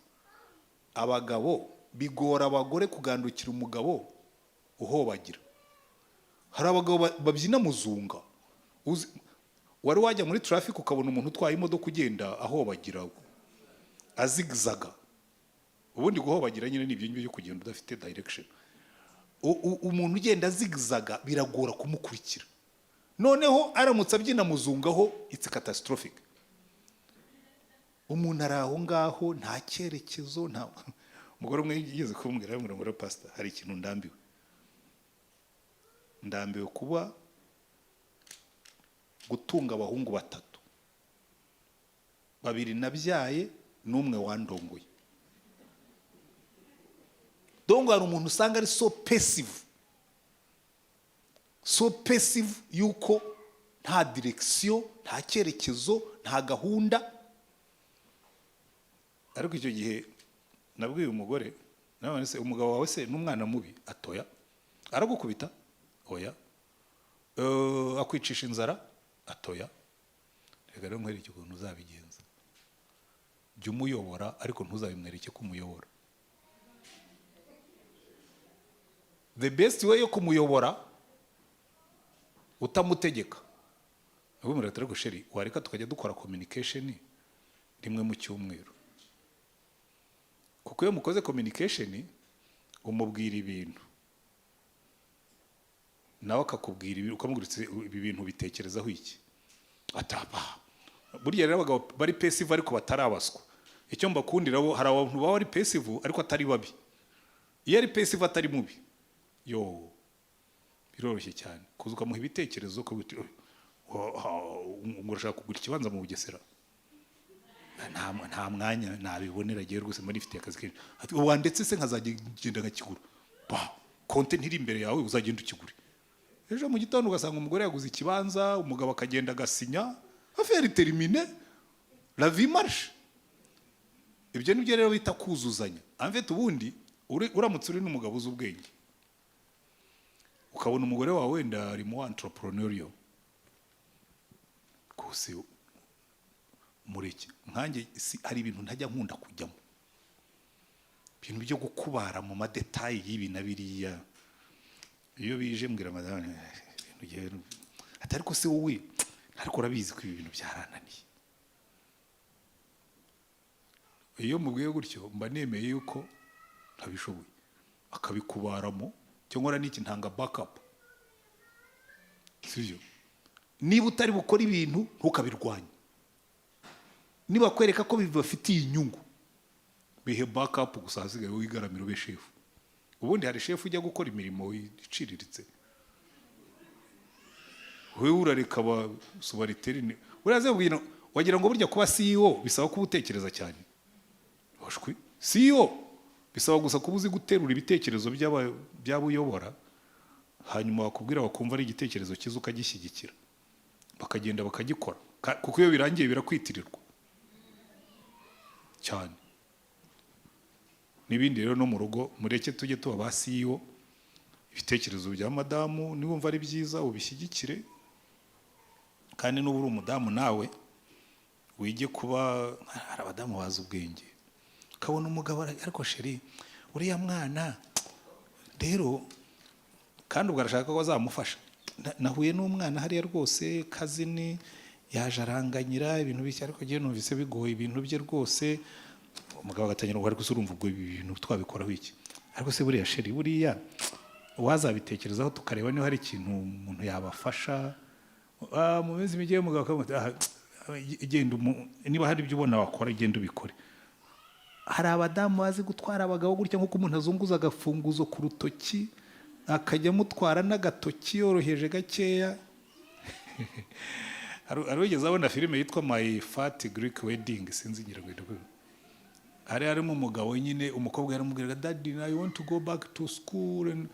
Abagabo, bigora abagore kugandukira umugabo uhobagira. Hari abagabo babyina muzunga. Wari wajya muri traffic ukabona umuntu utwaye imodoka ugenda ahobagira, azigzaga? Ubundi guhobagira nyine ni ibyo ngibyo byo kugenda udafite direction. Umuntu ugenda azigzaga biragora kumukurikira. Noneho aramutse abyina muzungaho, it's catastrophic. Umuntu ari aho ngaho, nta cyerekezo, nta. Umugore umwe yigeze kumbwira, aramubwira ngo: "Pastor, hari ikintu ndambiwe. Ndambiwe kuba gutunga abahungu batatu, babiri nabyaye n'umwe wandongoye." Donc hari umuntu usanga ari so passive, so passive, yuko nta direction, nta cyerekezo, nta gahunda. Ariko icyo gihe nabwiye umugore nawe: "Se umugabo wawe se n'umwana mubi?" "Atoya." "Aragukubita?" "Oya." "Akwicisha inzara?" "Atoya." "Reka rero nkwereke ukuntu uzabigenza. Jya umuyobora, ariko ntuzabimwereke ko umuyobora. The best way yo kumuyobora utamutegeka, ubwo murata, ariko chéri, wareka tukajya dukora communication rimwe mu cyumweru, kuko iyo mukoze communication umubwira ibintu, nawe akakubwira ibi, ukamubwira uti: 'Ibi bintu bitekerezaho iki?' Ataba." Burya rero abagabo bari passive ariko batarabaswa, icyo mbakundira bo, hari abantu baba bari passive ariko atari babi. Iyo ari passive atari mubi, yo biroroshye cyane kuza ukamuha ibitekerezo, ukavuga uti: "Oh, ngo urashaka kugura ikibanza mu Bugesera? Nta mwanya nabibonera agiye rwose, mba nifitiye akazi kenshi." Ati: "Wandetse se nkazagenda nkakigura?" Ba konte ntiri imbere yawe, uzagenda ukigure. Ejo mu gitondo ugasanga umugore yaguze ikibanza, umugabo akagenda agasinya, affaire terminée, la vie marche. Ibyo nibyo rero bita kuzuzanya. En fait, ubundi uramutse uri n'umugabo uzi ubwenge, ukabona umugore wawe wenda ari mu entrepreneurial rwose, mureke. Nkanjye hari ibintu ntajya nkunda kujyamo, ibintu byo gukubara mu ma détails y'ibi na biriya. Iyo bije mbwira madamu ibintu ati: "Ariko se wowe, ariko urabizi ko ibi bintu byarananiye." Iyo mubwiye gutyo mba nemeye yuko ntabishoboye, akabikubaramo. Icyo nkora ni iki? Ntanga backup, sibyo? Niba utari bukore ibintu, ntukabirwanye. Niba kwereka ko bibafitiye inyungu, bihe backup gusa, ahasigaye wigaramira ube shefu. Ubundi hari shefu ujya gukora imirimo iciriritse? Wowe urareka aba subalterne. Uraza wagira ngo burya kuba CEO bisaba kuba utekereza cyane. Oshwi, CEO bisaba gusa kuba uzi guterura ibitekerezo by'abo uyobora, hanyuma bakubwira, bakumva ari igitekerezo cyiza, ukagishyigikira, bakagenda bakagikora. Kuko iyo birangiye birakwitirirwa cyane n'ibindi. Rero no mu rugo mureke tujye tuba ba CEO. Ibitekerezo bya madamu niwumva ari byiza, ubishyigikire. Kandi nuba uri umudamu nawe wige kuba. Hari abadamu bazi ubwenge, ukabona umugabo ariko: "Chéri, uriya mwana rero Kandi ubwo arashaka ko bazamufasha. Nahuye n'umwana hariya rwose, cousin, yaje aranganyira ibintu bishya, ariko njyewe numvise bigoye ibintu bye rwose. Umugabo agatangira ngo: "Ariko se urumva ubwo ibi bintu twabikoraho iki? Ariko se buriya chéri, buriya wazabitekerezaho tukareba niba hari ikintu umuntu yabafasha?" Mu minsi mike umugabo akamubwira ati: "Ah, genda, niba hari ibyo ubona wakora, genda ubikore." Hari abadamu bazi gutwara abagabo gutya, nk'uko umuntu azunguza agafunguzo ku rutoki, akajya amutwara n'agatoki yoroheje gakeya. Hari wigeze abona filime yitwa My Fat Greek Wedding? Sinzi, ngira ngo hari harimo umugabo nyine, umukobwa yaramubwiraga: "Daddy, I want to go back to school." And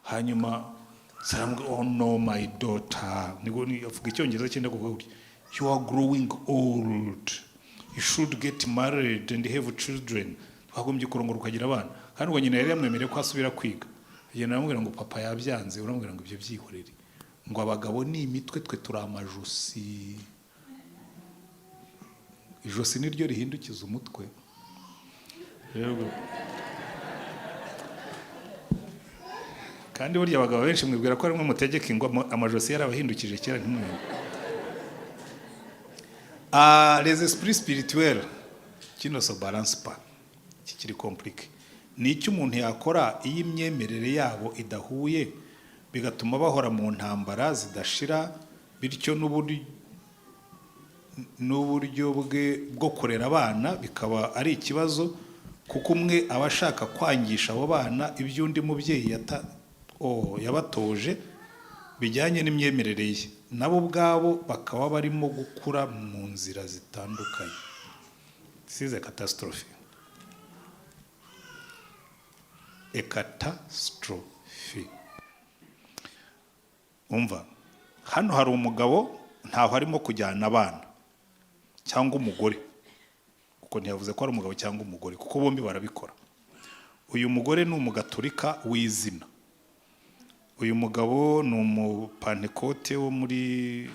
hanyuma aramubwira: "Oh no, my daughter," nibwo avuga Icyongereza cyenda kuvuga gutya, "you are growing old, you should get married and have children." Twagombye kurongora ukagira abana. Kandi ubwo nyina yari yamwemereye ko asubira kwiga. Agenda aramubwira ngo: "Papa yabyanze." Uramubwira ngo: "Ibyo byihorere," ngo: "Abagabo ni imitwe, twe turi amajosi. Ijosi niryo rihindukiza umutwe." Yego. Kandi burya abagabo benshi mwibwira ko arimwe mutegeka ingo, amajosi yarabahindukije kera ntimwimenye. Ah, les esprits spirituels qui ne se balancent pas, iki kiri compliqué. Ni icyo umuntu yakora iyo imyemerere yabo idahuye, bigatuma bahora mu ntambara zidashira, bityo n'uburyo bwe bwo kurera abana bikaba ari ikibazo, kuko umwe aba ashaka kwangisha abo bana ibyo undi mubyeyi yabatoje bijyanye n'imyemerere ye, nabo ubwabo bakaba barimo gukura mu nzira zitandukanye. This is a catastrophe, a catastrophe. Umva, hano hari umugabo, ntaho arimo kujyana abana cyangwa umugore, kuko ntiyavuze ko ari umugabo cyangwa umugore, kuko bombi barabikora. Uyu mugore ni Umugaturika w'izina, uyu mugabo ni Umupantekote wo muri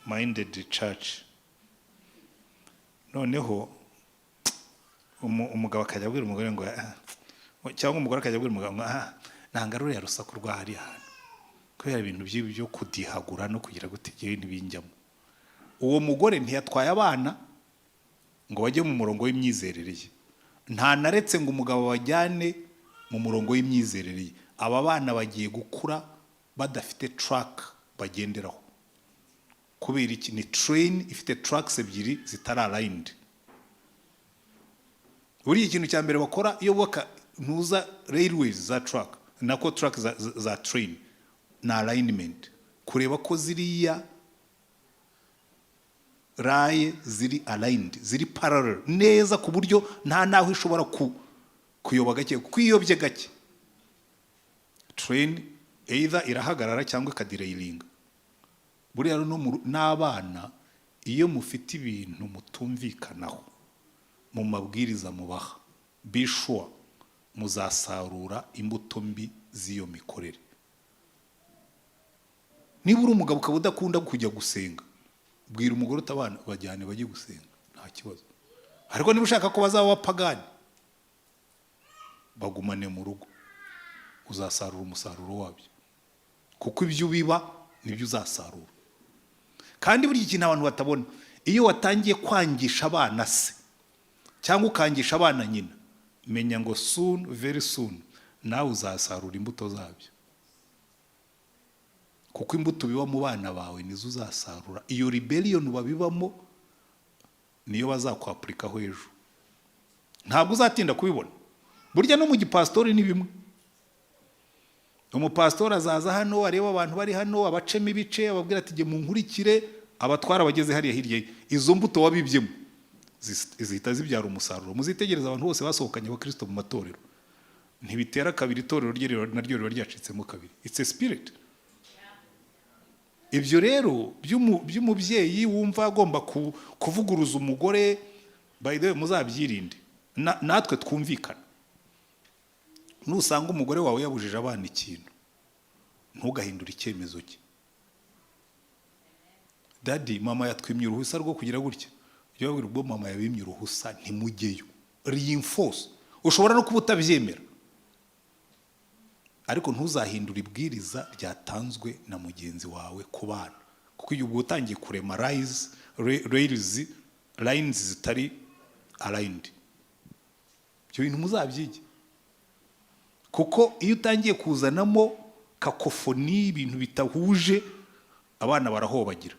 Minded Church. Noneho umugabo akajya abwira umugore ngo "Ah," cyangwa umugore akajya abwira umugabo ngo: "Ah, nanga ruriya rusaku rwa hariya hantu," kubera ibintu by'ibi byo kudihagura no kugira gute, igihe ntibinjyamo. Uwo mugore ntiyatwaye abana ngo bajye mu murongo w'imyizerere ye, ntanaretse ngo umugabo bajyane mu murongo w'imyizerere ye. Aba bana bagiye gukura badafite track bagenderaho. Kubera iki? Ni train ifite tracks ebyiri zitari aligned. Buriya ikintu cya mbere bakora iyo bubaka ntuza railways za track, nako track za train, ni alignment, kureba ko ziriya rails ziri aligned, ziri parallel neza, ku buryo nta naho ishobora kuyoba gake, kuko iyo iyobye gake train either irahagarara cyangwa ikaderailinga. Buriya rero no n'abana, iyo mufite ibintu mutumvikanaho mu mabwiriza mubaha, be sure muzasarura imbuto mbi z'iyo mikorere. Niba uri umugabo ukaba udakunda kujya gusenga, bwira umugore uti: "Abana bajyane bajye gusenga, nta kibazo." Ariko niba ushaka ko bazaba abapagani, bagumane mu rugo, uzasarura umusaruro wabyo, kuko ibyo ubiba nibyo uzasarura. Kandi buriya ikintu abantu batabona, iyo watangiye kwangisha abana se cyangwa ukangisha abana nyina, menya ngo soon, very soon, nawe uzasarura imbuto zabyo, kuko imbuto biba mu bana bawe nizo uzasarura. Iyo rebellion babibamo niyo bazakwapurikaho ejo, ntabwo uzatinda kubibona. Burya no mu gipasitori ni bimwe. Umupasitori azaza hano, areba abantu bari hano, abacemo ibice, ababwira ati: "Jye munkurikire," abatwara abageze hariya hirya ye. Izo mbuto wabibyemo zihita zibyara umusaruro. Muzitegereza abantu bose basohokanye abakristo mu matorero, ntibitera kabiri itorero rye naryo riba ryacitsemo kabiri. It's a spirit. Ibyo rero by'umubyeyi wumva agomba kuvuguruza umugore, by the way, muzabyirinde. Natwe twumvikana, nusanga umugore wawe yabujije abana ikintu, ntugahindure icyemezo cye. "Daddy, mama yatwimye uruhusa rwo kugira gutya." Ujye wabwira: "Ubwo mama yabimye uruhusa, ntimujyeyo." Reinforce. Ushobora no kuba utabyemera. Ariko ntuzahindure ibwiriza ryatanzwe na mugenzi wawe ku bana, kuko iyo uba utangiye kurema rails, lines zitari aligned. Ibyo bintu muzabyige, kuko iyo utangiye kuzanamo cacophonie, ibintu bitahuje, abana barahobagira.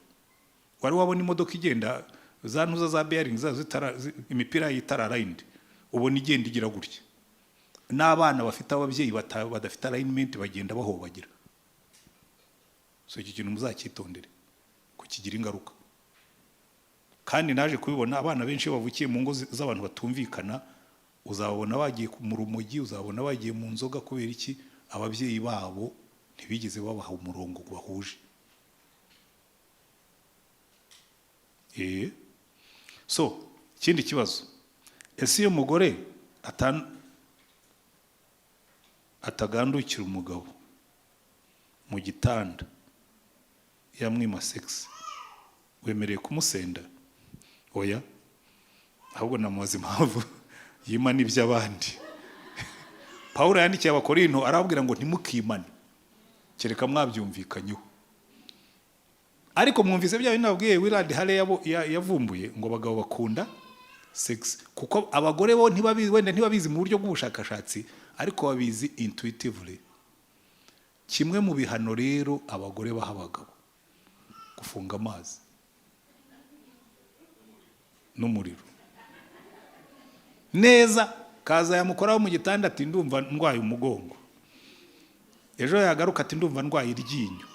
Wari wabona imodoka igenda, za ntuza za bearing zazo imipira yayo itari aligned, ubona igenda igira gutya? N'abana bafite ababyeyi badafite alignment bagenda bahobagira. So iki kintu muzacyitondere, kukigira ingaruka. Kandi naje kubibona, abana benshi iyo bavukiye mu ngo z'abantu batumvikana, uzabona bagiye mu rumogi, uzabona bagiye mu nzoga. Kubera iki? Ababyeyi babo ntibigeze babaha umurongo bahuje. So ikindi kibazo: ese iyo umugore atagandukira umugabo mu gitanda, yamwima sex, wemerewe kumusenda? Oya, ahubwo namubaza impamvu yima n'iby'abandi. Pawulo yandikiye Abakorinto, arababwira ngo ntimukimane kereka mwabyumvikanyeho. Ariko mwumvise bya bintu nababwiye Willard Harley yavumbuye, ngo abagabo bakunda sex, kuko abagore bo ntibabizi, wenda ntibabizi mu buryo bw'ubushakashatsi, ariko babizi intuitively. Kimwe mu bihano rero abagore baha abagabo, gufunga amazi n'umuriro neza, kaza yamukoraho mu gitanda ati: "Ndumva ndwaye umugongo." Ejo yagaruka ati: "Ndumva ndwaye iryinyo."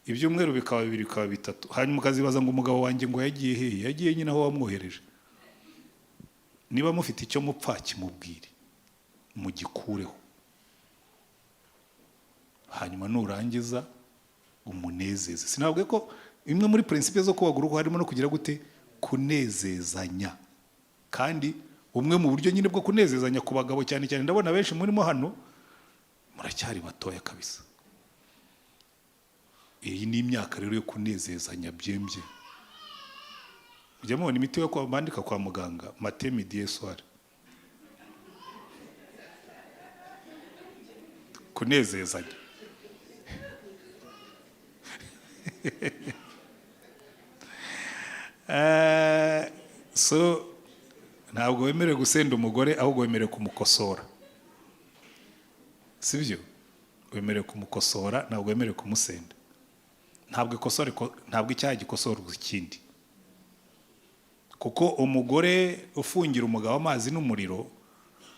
Ibyumweru bikaba 2, bikaba 3, hanyuma ukazibaza ngo: "Umugabo wanjye ngo yagiye hehe?" Yagiye nyine aho wamwohereje. Niba mufite icyo mupfa, kimubwire, mugikureho, hanyuma nurangiza umunezeze. Sinabwiye ko imwe muri principe zo kubaka urugo harimo no kugira gute? Kunezezanya. Kandi bumwe mu buryo nyine bwo kunezezanya ku bagabo cyane cyane, ndabona benshi murimo hano muracyari batoya kabisa, iyi ni imyaka rero yo kunezezanya byembye. Mujya mubona imiti yo bandika kwa muganga, matin, midi, soir, kunezezanya. So ntabwo wemerewe gusenda umugore, ahubwo wemerewe kumukosora, sibyo? Wemerewe kumukosora, ntabwo wemerewe kumusenda. Ntabwo ikosora, ntabwo icyaha gikosorwa ikindi, kuko umugore ufungira umugabo amazi n'umuriro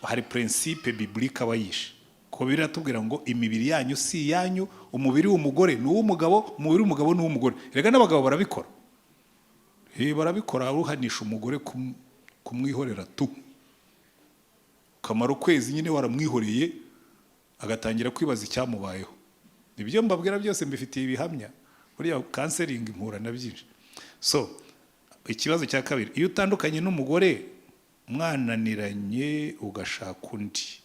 hari principe biblique aba yishe, kuko biratubwira ngo imibiri yanyu si iyanyu, umubiri w'umugore ni uw'umugabo, umubiri w'umugabo ni uw'umugore. Rega n'abagabo barabikora. Barabikora, uhanisha umugore kumwihorera tu, ukamara ukwezi nyine waramwihoreye, agatangira kwibaza icyamubayeho. Ibyo mbabwira byose mbifitiye ibihamya, buriya counseling mpura na byinshi. So ikibazo cya kabiri: iyo utandukanye n'umugore mwananiranye ugashaka undi,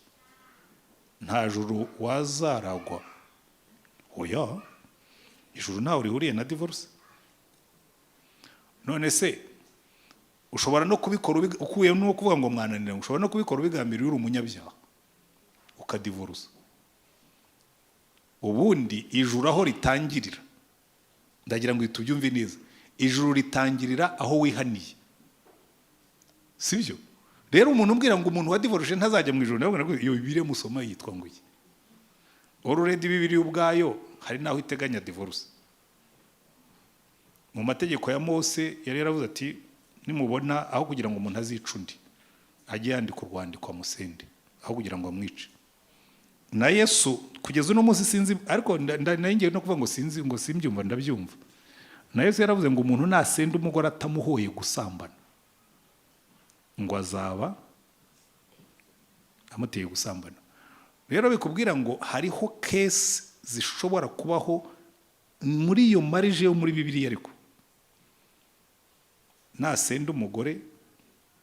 nta juru wazaragwa? Oya, ijuru ntawe rihuriye na divorce. None se ushobora no kubikora ukuye no kuvuga ngo mwananiranye, ushobora no kubikora ubigambiriye, uri umunyabyaha, ukadivorusa. Ubundi ijuru aho ritangirira, ndagira ngo tubyumve neza, ijuru ritangirira aho wihaniye, sibyo? Rero umuntu umbwira ngo umuntu wadivoruje ntazajya mu ijuru, nawe iyo Bibiliya musoma yitwa ngo iki? Already Bibiliya ubwayo hari n'aho iteganya divorce. Mu mategeko ya Mose yari yaravuze ati: "Nimubona aho kugira ngo umuntu azice undi, ajye yandika urwandiko amusende aho kugira ngo amwice." Na Yesu, kugeza uno munsi sinzi, ariko nari ngiye no kuvuga ngo sinzi, ngo simbyumva, ndabyumva. Na Yesu yaravuze ngo umuntu nasenda umugore atamuhoye gusambana, ngo azaba amuteye gusambana. Rero bikubwira ngo hariho case zishobora kubaho muri iyo marge yo muri Bibiliya, ariko nasenda umugore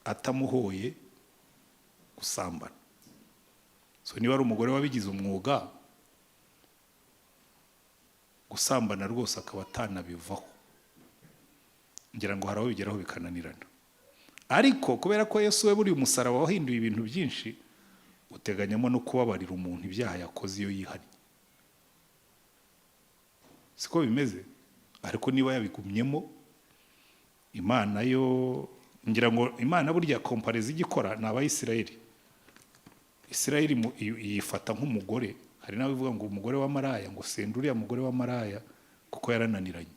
atamuhoye gusambana. So niba ari umugore wabigize umwuga gusambana rwose, akaba atanabivaho, ngira ngo hari aho bigeraho bikananirana. Ariko kubera ko Yesu we buriya umusaraba wahinduye ibintu byinshi, Uteganyamo no kubabarira umuntu ibyaha yakoze iyo yihannye, siko bimeze? Ariko niba yabigumyemo, Imana yo, ngira ngo Imana burya comparaison igikora ni Abayisirayeli. Isirayeli yifata nk'umugore. Hari n'abavuga ngo umugore wa maraya, ngo senda uriya mugore wa maraya kuko yarananiranye.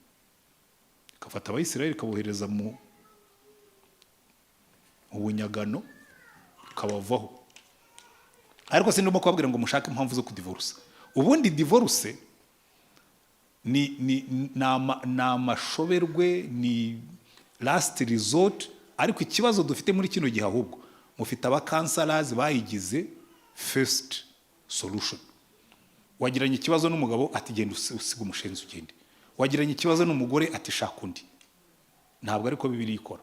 Igafata Abayisirayeli ikabohereza mu bunyagano, ikabavaho. Ariko sindimo kubabwira ngo mushake impamvu zo kudivorusa. Ubundi divorce ni amashoberwe, ni last resort. Ariko ikibazo dufite muri kino gihe, ahubwo mufite aba counselors bayigize first solution. Wagiranye ikibazo n'umugabo, ati: "Genda usiga umushenzi ugende." Wagiranye ikibazo n'umugore, ati: "Shaka undi." Ntabwo ariko Bibiliya ikora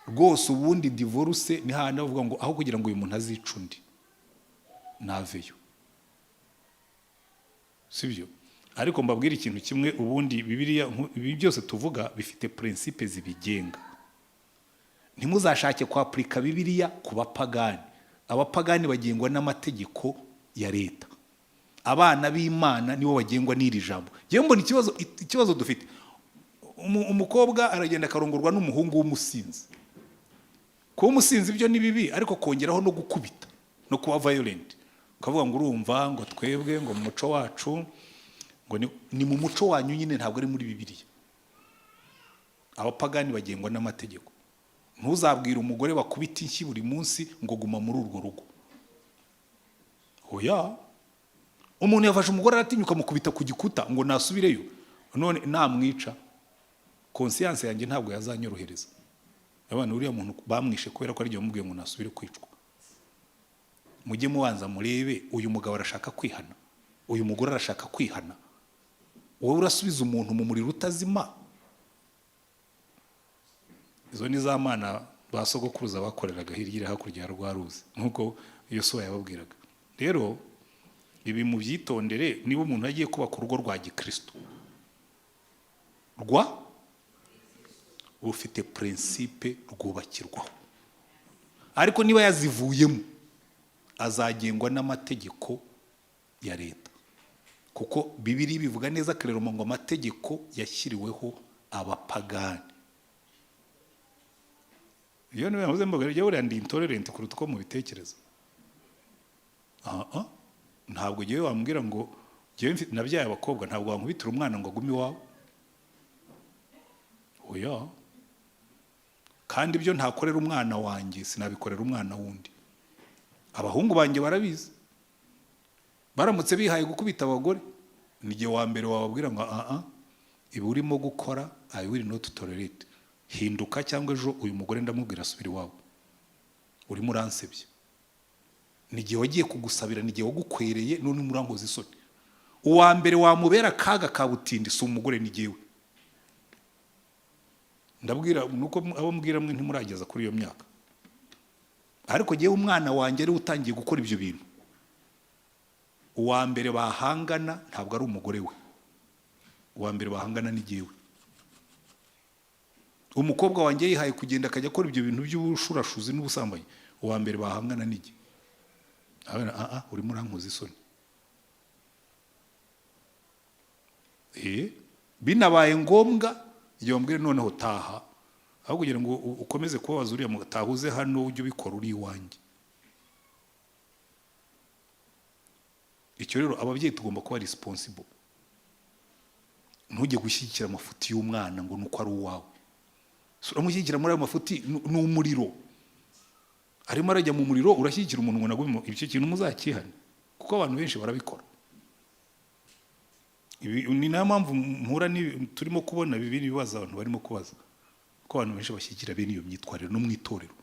rwose. Ubundi divorce ni hahandi bavuga ngo aho kugira ngo uyu muntu azice undi, naveyo, sibyo? Ariko mbabwire ikintu kimwe: ubundi Bibiliya, ibi byose tuvuga bifite principe zibigenga. Ntimuzashake kwapurika Bibiliya ku bapagani. Abapagani bagengwa n'amategeko ya leta, abana b'Imana nibo bagengwa n'iri jambo. Ngewe mbona ikibazo dufite, umukobwa aragenda akarongorwa n'umuhungu w'umusinzi. Kuba umusinzi byo ni bibi, ariko kongeraho no gukubita no kuba violent, ukavuga ngo urumva ngo twebwe ngo mu muco wacu, ngo ni mu muco wanyu nyine, ntabwo ari muri Bibiliya. Abapagani bagengwa n'amategeko. Ntuzabwire umugore bakubita inshyi buri munsi ngo guma muri urwo rugo. Oya. Umuntu yafashe umugore, aratinyuka amukubita ku gikuta, ngo nasubireyo. None namwica, conscience yanjye ntabwo yazanyorohereza. Abana, uriya muntu bamwishe kubera ko ari bamubwiye ngo nasubire kwicwa. Mujye mubanza murebe: uyu mugabo arashaka kwihana? Uyu mugore arashaka kwihana? Wowe urasubiza umuntu mu muriro utazima? Izo ni za mana ba sogokuruza bakoreraga hirya hakurya ya rwa ruzi, nk'uko Yosuwa yababwiraga. Rero ibi mubyitondere. Niba umuntu agiye kubaka urugo rwa gikristo, rwa rufite principe rwubakirwaho, ariko niba yazivuyemo, azagengwa n'amategeko ya leta, kuko Bibiliya bivuga neza clairement ngo amategeko yashyiriweho abapagani. Iyo niba yavuze mbaga ryo, buriya ndi intolerant kuruta uko mubitekereza. Aha ntabwo ngewe wambwira ngo ngewe nabyaye abakobwa, ntabwo wankubitira umwana ngo agume iwawe. Oya. Kandi ibyo ntakorera umwana wanjye, sinabikorera umwana wundi. Abahungu banjye barabizi, baramutse bihaye gukubita abagore, ni igihe wa mbere wababwira ngo: "Aha ibi urimo gukora, I will not tolerate. Hinduka, cyangwa ejo uyu mugore ndamubwira asubira iwabo. Urimo uransebya. Ni igihe wagiye kugusabira, ni igihe wagukwereye, none murankoza isoni." Uwa mbere wamubera akaga ka butindi si umugore, ni jyewe. Ndabwira nuko abo mbwira mwe ntimurageza kuri iyo myaka, ariko jyewe umwana wanjye ariwe utangiye gukora ibyo bintu, uwa mbere bahangana ntabwo ari umugore we, uwa mbere bahangana ni jyewe. Umukobwa wanjye yihaye kugenda akajya akora ibyo bintu by'ubushurashuzi n'ubusambanyi, uwa mbere bahangana ni jye. Ah, urimo urankoza isoni. Binabaye ngombwa igihe bambwira: "Noneho taha, aho kugira ngo ukomeze kubabaza uriya mugabo, taha uze hano ujye ubikora uri iwanjye." Icyo rero, ababyeyi tugomba kuba responsible. Ntujye gushyigikira amafuti y'umwana ngo nuko ari uwawe. So, uramushyigikira muri ayo mafuti, ni umuriro, arimo arajya mu muriro. Urashyigikira umuntu ngo nagume icyo kintu, muzakihane, kuko abantu benshi barabikora. Ibi ni nayo mpamvu mpura turimo kubona bibiri bibazo abantu barimo kubaza, ko abantu benshi bashyigikira bene iyo myitwarire no mu itorero,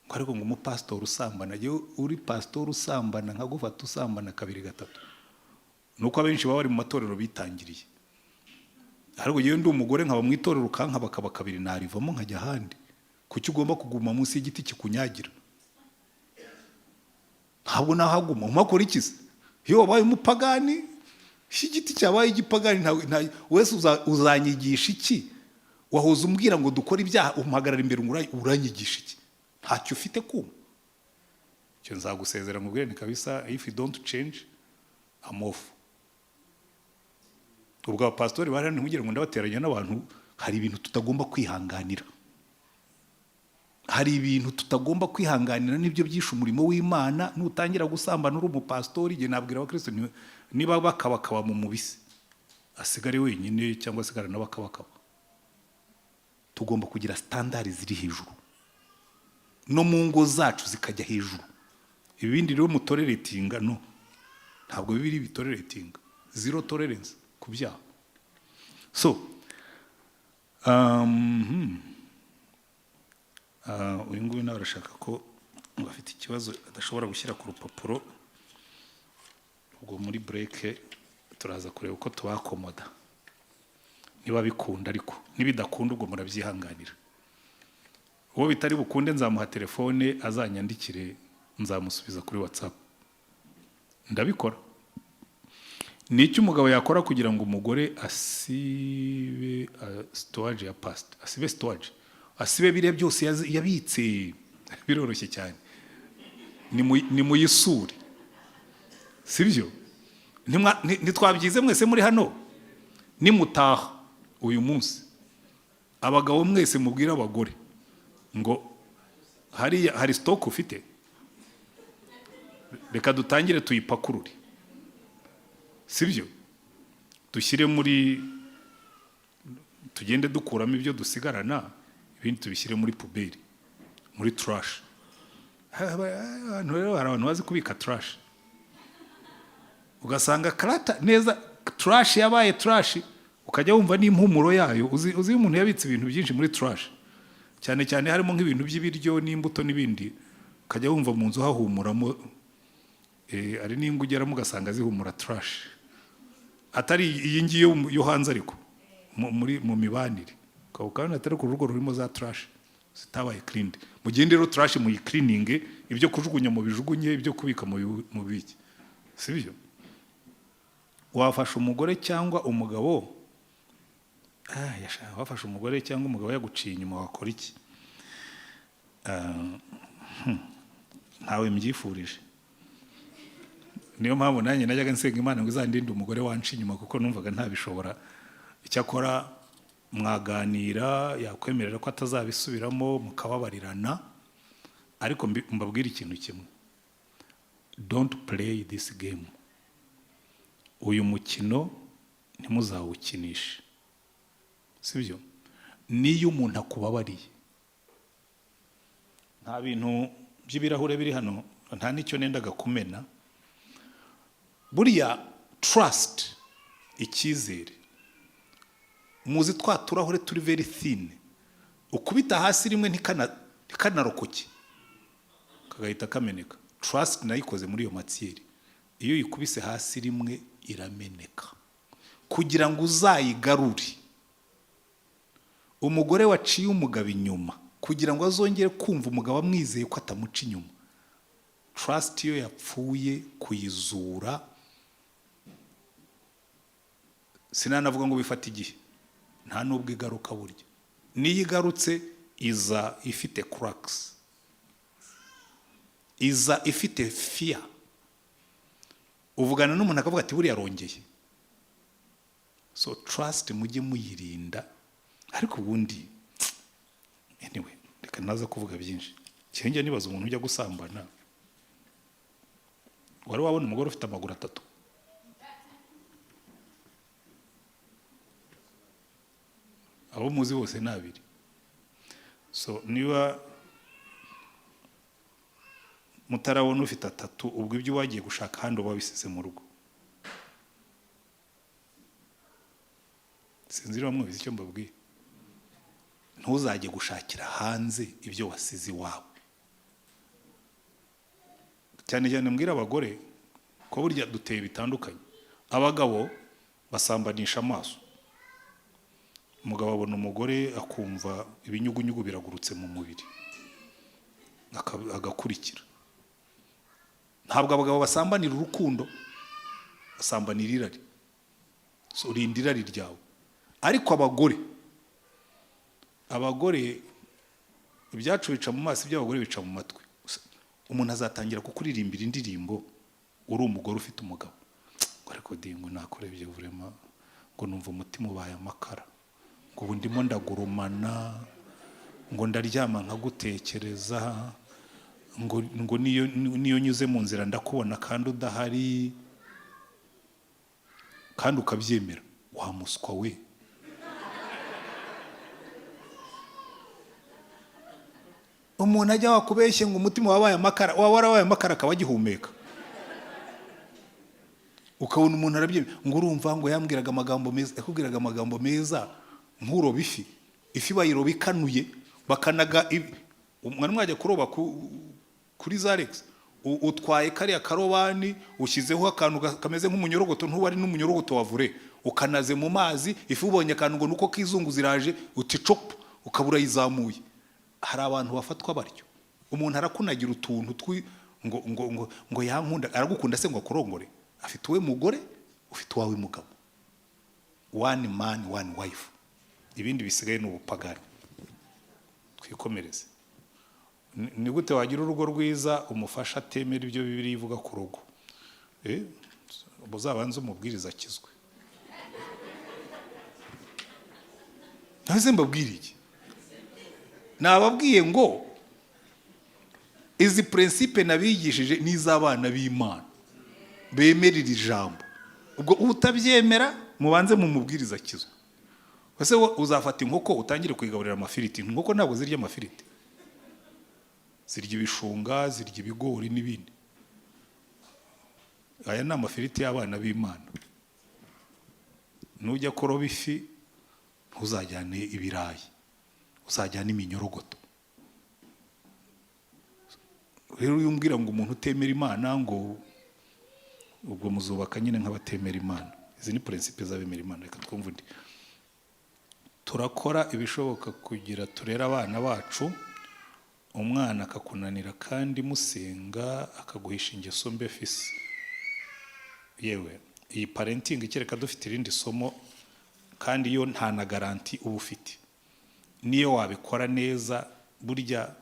ngo ariko ngo umupasitori usambana. Yewe, uri pasitori usambana, nkagufata usambana kabiri gatatu, ni uko abenshi baba bari mu matorero bitangiriye. Ariko yewe, ndi umugore nkaba mu itorero, ukankaba bakaba kabiri, narivamo nkajya ahandi. Kuki ugomba kuguma munsi y'igiti kikunyagira? Ntabwo nahaguma. Umakora iki se iyo wabaye umupagani? Iyo igiti cyabaye igipagani, wese uzanyigisha iki? Wahoze umbwira ngo dukore ibyaha, umpagarara imbere ngo uranyigisha iki? Ntacyo ufite kuma. Icyo nzagusezera mubwire ni kabisa, if you don't change, I'm off. Ubwo abapasitori bari hano, ntimugire ngo ndabateranya n'abantu. Hari ibintu tutagomba kwihanganira, hari ibintu tutagomba kwihanganira, nibyo byishe umurimo w'Imana. Nutangira gusambana uri umupasitori, igihe nabwira abakristo niba bakabakaba mu mubisi, asigare wenyine cyangwa asigare n'abakabakaba. Tugomba kugira standard ziri hejuru, no mu ngo zacu zikajya hejuru. Ibindi rero mutoleratinga, no, ntabwo bibiri bitoleratinga, zero tolerance ku byaha. So uyu nguyu nawe arashaka ko ngo afite ikibazo adashobora gushyira ku rupapuro. Ubwo muri break turaza kureba uko tubakomoda niba bikunda, ariko nibidakunda ubwo murabyihanganira. Uwo bitari bukunde nzamuha telefone azanyandikire, nzamusubiza kuri WhatsApp, ndabikora. Ni icyo umugabo yakora kugira ngo umugore asibe storage ya past, asibe storage, asibe biriya byose yabitse? Biroroshye cyane, ni muyisure, sibyo? Ntitwabyize mwese muri hano? Nimutaha uyu munsi, abagabo mwese mubwire abagore ngo hariya hari stock ufite, reka dutangire tuyipakurure, sibyo? Dushyire muri, tugende dukuramo ibyo dusigarana, ibindi tubishyire muri poubelle, muri trash. Abantu rero, hari abantu bazi kubika trash, ugasanga karata neza, trash yabaye trash, ukajya wumva n'impumuro yayo. Uzi iyo umuntu yabitse ibintu byinshi muri trash, cyane cyane harimo nk'ibintu by'ibiryo n'imbuto n'ibindi, ukajya wumva mu nzu hahumuramo. Hari n'ingo ugeramo ugasanga zihumura trash, atari iyi ngiyi yo hanze, ariko muri mu mibanire ukaba ukabona atari ku rugo rurimo za trash zitabaye cleaned. Mugende rero trash muyicleaninge, ibyo kujugunya mu bijugunye, ibyo kubika mu biki, sibyo? Wafasha umugore cyangwa umugabo, wafasha umugore cyangwa umugabo yaguciye inyuma, wakora iki? Ntawe mbyifurije. Niyo mpamvu nanjye najyaga nsenga Imana ngo izandinde umugore wanca inyuma, kuko numvaga ntabishobora. Icyakora mwaganira, yakwemerera ko atazabisubiramo, mukababarirana. Ariko mbabwire ikintu kimwe: don't play this game. Uyu mukino ntimuzawukinishe, sibyo? Niyo umuntu akubabariye, nta bintu by'ibirahure biri hano, nta n'icyo nendaga kumena. Buriya trust, icyizere, muzi twa turahure turi very thin, ukubita hasi rimwe ntikanarokoke, kagahita kameneka. Trust nayikoze muri iyo matière, iyo uyikubise hasi rimwe irameneka. Kugira ngo uzayigarure, umugore waciye umugabo inyuma, kugira ngo azongere kumva umugabo amwizeye ko atamuca inyuma, trust iyo yapfuye kuyizura, sinanavuga ngo bifata igihe, nta n'ubwo igaruka. Burya niyo igarutse iza ifite cracks, iza ifite fear. Uvugana n'umuntu akavuga ati buriya arongeye. So trust mujye muyirinda. Ariko ubundi, anyway, reka ntaza kuvuga byinshi. Njya nibaza umuntu ujya gusambana, wari wabona umugore ufite amaguru atatu? Abo muzi bose ni abiri. So niba mutarabona ufite atatu, ubwo ibyo wagiye gushaka ahandi uba wabisize mu rugo. Sinzi niba mwumvise icyo mbabwiye. Ntuzajye gushakira hanze ibyo wasize iwawe. Cyane cyane mbwira abagore ko burya duteye bitandukanye. Abagabo basambanisha amaso. Umugabo abona umugore akumva ibinyugunyugu biragurutse mu mubiri, agakurikira. Ntabwo abagabo basambanira urukundo, basambanira irari. So urinda irari ryawe. Ariko abagore ibyacu bica mu maso, iby'abagore bica mu matwi. Umuntu azatangira kukuririmbira indirimbo uri umugore ufite umugabo, ngo ariko di, ngo nakurebye vraiment, ngo numva umutima ubaye amakara, ngo ubu ndimo ndagurumana, ngo ndaryama nkagutekereza, ngo niyo nyuze mu nzira ndakubona kandi udahari, kandi ukabyemera. Wa muswa we! Umuntu ajya wakubeshye ngo umutima wabaye amakara, waba warabaye amakara akaba agihumeka. Ukabona umuntu arabyemera, ngo urumva ngo yambwiraga amagambo meza, yakubwiraga amagambo meza nk'uroba ifi. Ifi bayiroba ikanuye, bakanaga umwana mwajya kuroba kuri za Rex, utwaye kariya karobani, ushyizeho akantu kameze nk'umunyorogoto, ntuba ari n'umunyorogoto wa vure, ukanaze mu mazi, ifi ubonye akantu ngo nuko kizungu ziraje, uti copu, ukaba urayizamuye. Hari abantu bafatwa batyo. Umuntu arakunagira utuntu twi ngo yankunda, aragukunda se ngo akurongore? Afite uwe mugore, ufite uwawe mugabo. One man, one wife, ibindi bisigaye ni ubupagani. Twikomereze. Ni gute wagira urugo rwiza umufasha atemera ibyo Bibiliya ivuga ku rugo? Uzabanze umubwiriza akizwe. Ntaze mbabwire iki? Nababwiye ngo izi principe nabigishije ni iz'abana b'Imana bemera iri jambo. Ubwo utabyemera mubanze mumubwiriza akizwe. Ese wowe uzafata inkoko utangire kuyigaburira amafiriti? Inkoko ntabwo zirya amafiriti, zirya ibishunga, zirya ibigori n'ibindi. Aya ni amafiriti y'abana b'Imana. Nujya kuroba ifi ntuzajyane ibirayi, uzajyane iminyorogoto. Rero iyo umbwira ngo umuntu utemera Imana, ngo ubwo muzubaka nyine nk'abatemera Imana. Izi ni principe z'abemera Imana. Reka twumve undi. Turakora ibishoboka kugira turere abana bacu, umwana akakunanira kandi musenga, akaguhisha ingeso mbi afise. Yewe, iyi parenting kereka dufite irindi somo, kandi yo nta na garantie uba ufite. Niyo wabikora neza, burya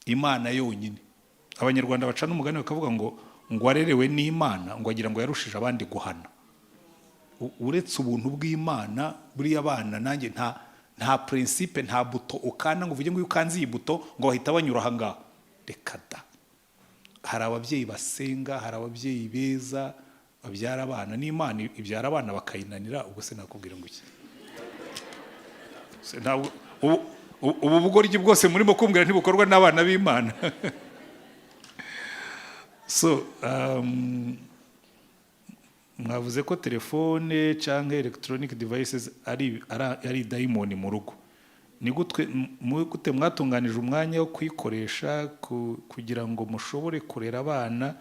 Imana yonyine. Abanyarwanda baca n'umugani bakavuga ngo arerewe n'Imana, ngo agira ngo yarushije abandi guhana. Uretse ubuntu bw'Imana, buriya abana nanjye nta principe, nta buto ukanda ngo uvuge ngo iyo ukanze iyi buto ngo bahita banyura aha ngaha. Reka da. Hari ababyeyi basenga, hari ababyeyi beza babyara abana, n'Imana ibyara abana bakayinanira. Ubwo se nakubwira ngo iki? Se ntabwo ubu bugoryi bwose murimo kumbwira ntibukorwa n'abana b'Imana? So mwavuze ko telefone cyangwa electronic devices ari dayimoni mu rugo. Ni gute mwatunganije umwanya wo kuyikoresha kugira ngo mushobore kurera abana,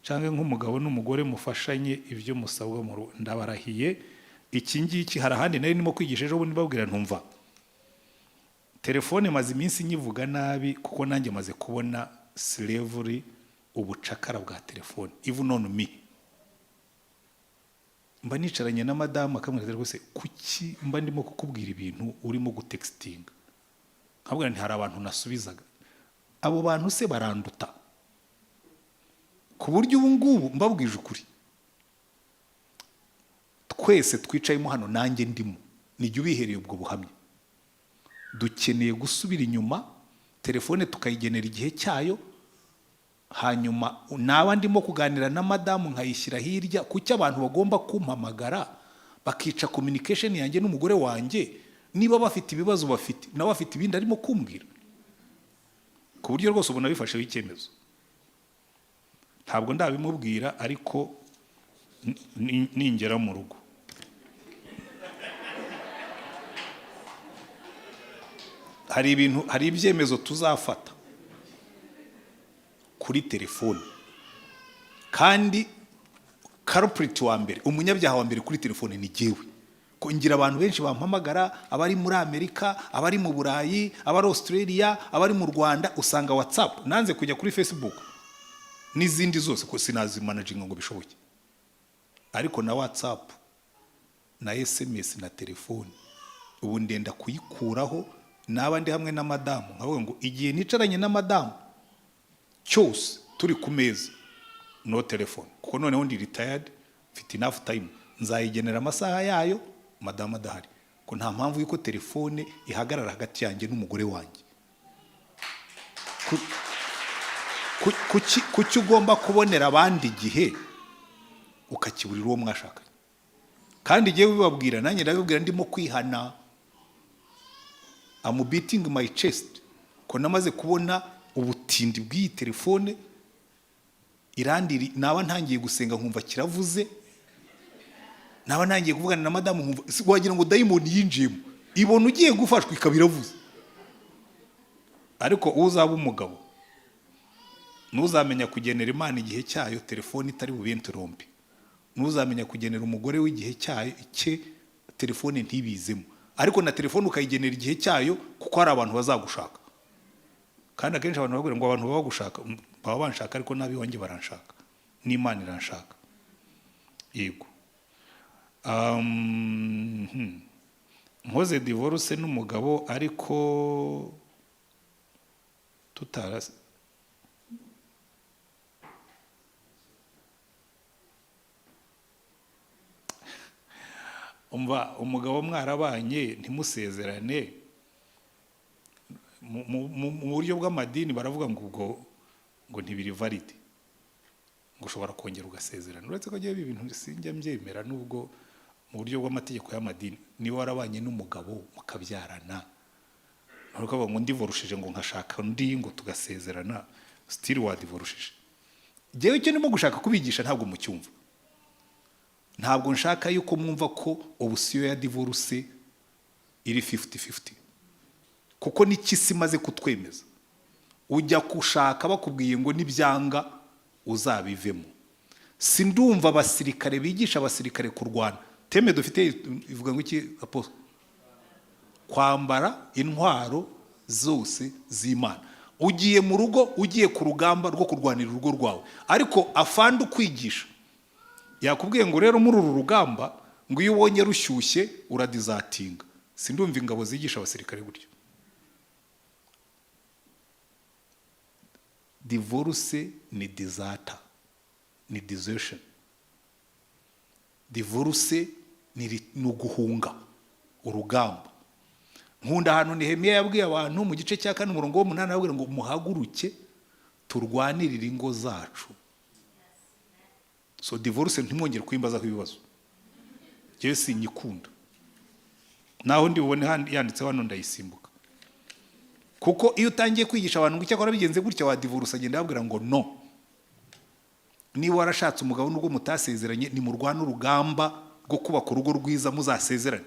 cyangwa nk'umugabo n'umugore mufashanye ibyo musabwa mu rugo? Ndabarahiye, iki ngiki hari ahandi nari ndimo kwigisha ejo bundi, mbabwira ntumva telefone maze iminsi nyivuga nabi, kuko nanjye maze kubona slavery, ubucakara bwa telefone. Even on me, mba nicaranye na madamu akamubwira rwose, kuki mba ndimo kukubwira ibintu urimo gutextinga? Nkabwira nti hari abantu nasubizaga. Abo bantu se baranduta? Ku buryo ubu ngubu mbabwije ukuri, twese twicayemo hano, nanjye ndimo, nijya ubihereye ubwo buhamya, dukeneye gusubira inyuma, telefone tukayigenera igihe cyayo. Hanyuma naba ndimo kuganira na madamu nkayishyira hirya. Kuki abantu bagomba kumpamagara bakica communication yanjye n'umugore wanjye? Niba bafite ibibazo bafite, nawe afite ibindi arimo kumbwira. Ku buryo rwose ubona bifasheho icyemezo. Ntabwo ndabimubwira, ariko ningera mu rugo hari ibintu, hari ibyemezo tuzafata kuri telefone. Kandi culprit wa mbere, umunyabyaha wa mbere kuri telefone ni jyewe, ko ngira abantu benshi bampamagara, abari muri Amerika, abari mu Burayi, abari Australia, abari mu Rwanda. Usanga WhatsApp, nanze kujya kuri Facebook n'izindi zose ko sinazimanaginga ngo bishoboke, ariko na WhatsApp na SMS na telefone ubu ndenda kuyikuraho. Naba ndi hamwe na madamu nkavuga ngo igihe nicaranye na madamu Cyose turi ku meza, no telefone, kuko noneho ndi retired, mfite enough time. Nzayigenera amasaha yayo madamu adahari, ko nta mpamvu y'uko telefone ihagarara hagati yanjye n'umugore wanjye. Kuki ugomba kubonera abandi igihe, ukakiburira uwo mwashakanye? Kandi igihe ubibabwira, nanjye ndabibwira, ndimo kwihana. I'm beating my chest ko namaze kubona ubutindi bw'iyi telefone irandiri. Naba ntangiye gusenga nkumva kiravuze, naba ntangiye kuvugana na madamu nkumva wagira ngo dayimoni yinjiyemo, ibona ugiye gufashwa ikaba iravuze. Ariko uzaba umugabo ntuzamenya kugenera Imana igihe cyayo, telefone itari bube interrompe. Ntuzamenya kugenera umugore w'igihe cyayo cye, telefone ntibizemo. Ariko na telefone ukayigenera igihe cyayo, kuko hari abantu bazagushaka. Kandi akenshi abantu babwira ngo abantu baba bagushaka, baba banshaka, ariko n'ab'iwanjye baranshaka, n'Imana iranshaka. Yego. Nkoze divorce n'umugabo ariko tutarase, umva, umugabo mwarabanye ntimusezerane mu buryo bw'amadini, baravuga ngo ubwo ngo ntibiri valid, ngo ushobora kongera ugasezerana. Uretse ko ibi bintu sinjya mbyemera, nubwo mu buryo bw'amategeko y'amadini, niba warabanye n'umugabo mukabyarana, ntukavuga ngo ndivorushije ngo nkashaka undi ngo tugasezerana, still wadivorushije. Njyewe icyo ndimo gushaka kubigisha ntabwo mucyumva. Ntabwo nshaka yuko mwumva ko option ya divorce iri 50-50, kuko n'ikisi imaze kutwemeza. Ujya gushaka bakubwiye ngo nibyanga uzabivemo. Sindumva abasirikare bigisha abasirikare kurwana. Thème dufite ivuga ngo iki, apostle? Kwambara intwaro zose z'Imana. Ugiye mu rugo, ugiye ku rugamba rwo kurwanira urugo rwawe, ariko afande ukwigisha yakubwiye ngo rero muri uru rugamba, ngo iyo ubonye rushyushye uradizatinga. Sindumva ingabo zigisha abasirikare gutyo. Divorce ni disaster, ni desertion. Divorce ni uguhunga urugamba. Nkunda ahantu Nehemiya yabwiye abantu mu gice cya 4, umurongo w'8, arababwira ngo muhaguruke turwanirire ingo zacu. So divorce ntimwongere kuyimbazaho ibibazo, njyewe sinyikunda. Naho ndi bubone yanditseho hano ndayisimbuka, kuko iyo utangiye kwigisha abantu ngo icyakora bigenze gutya wadivorce, agenda ababwira ngo no. Niba warashatse umugabo nubwo mutasezeranye, nimurwane urugamba rwo kubaka urugo rwiza, muzasezerane.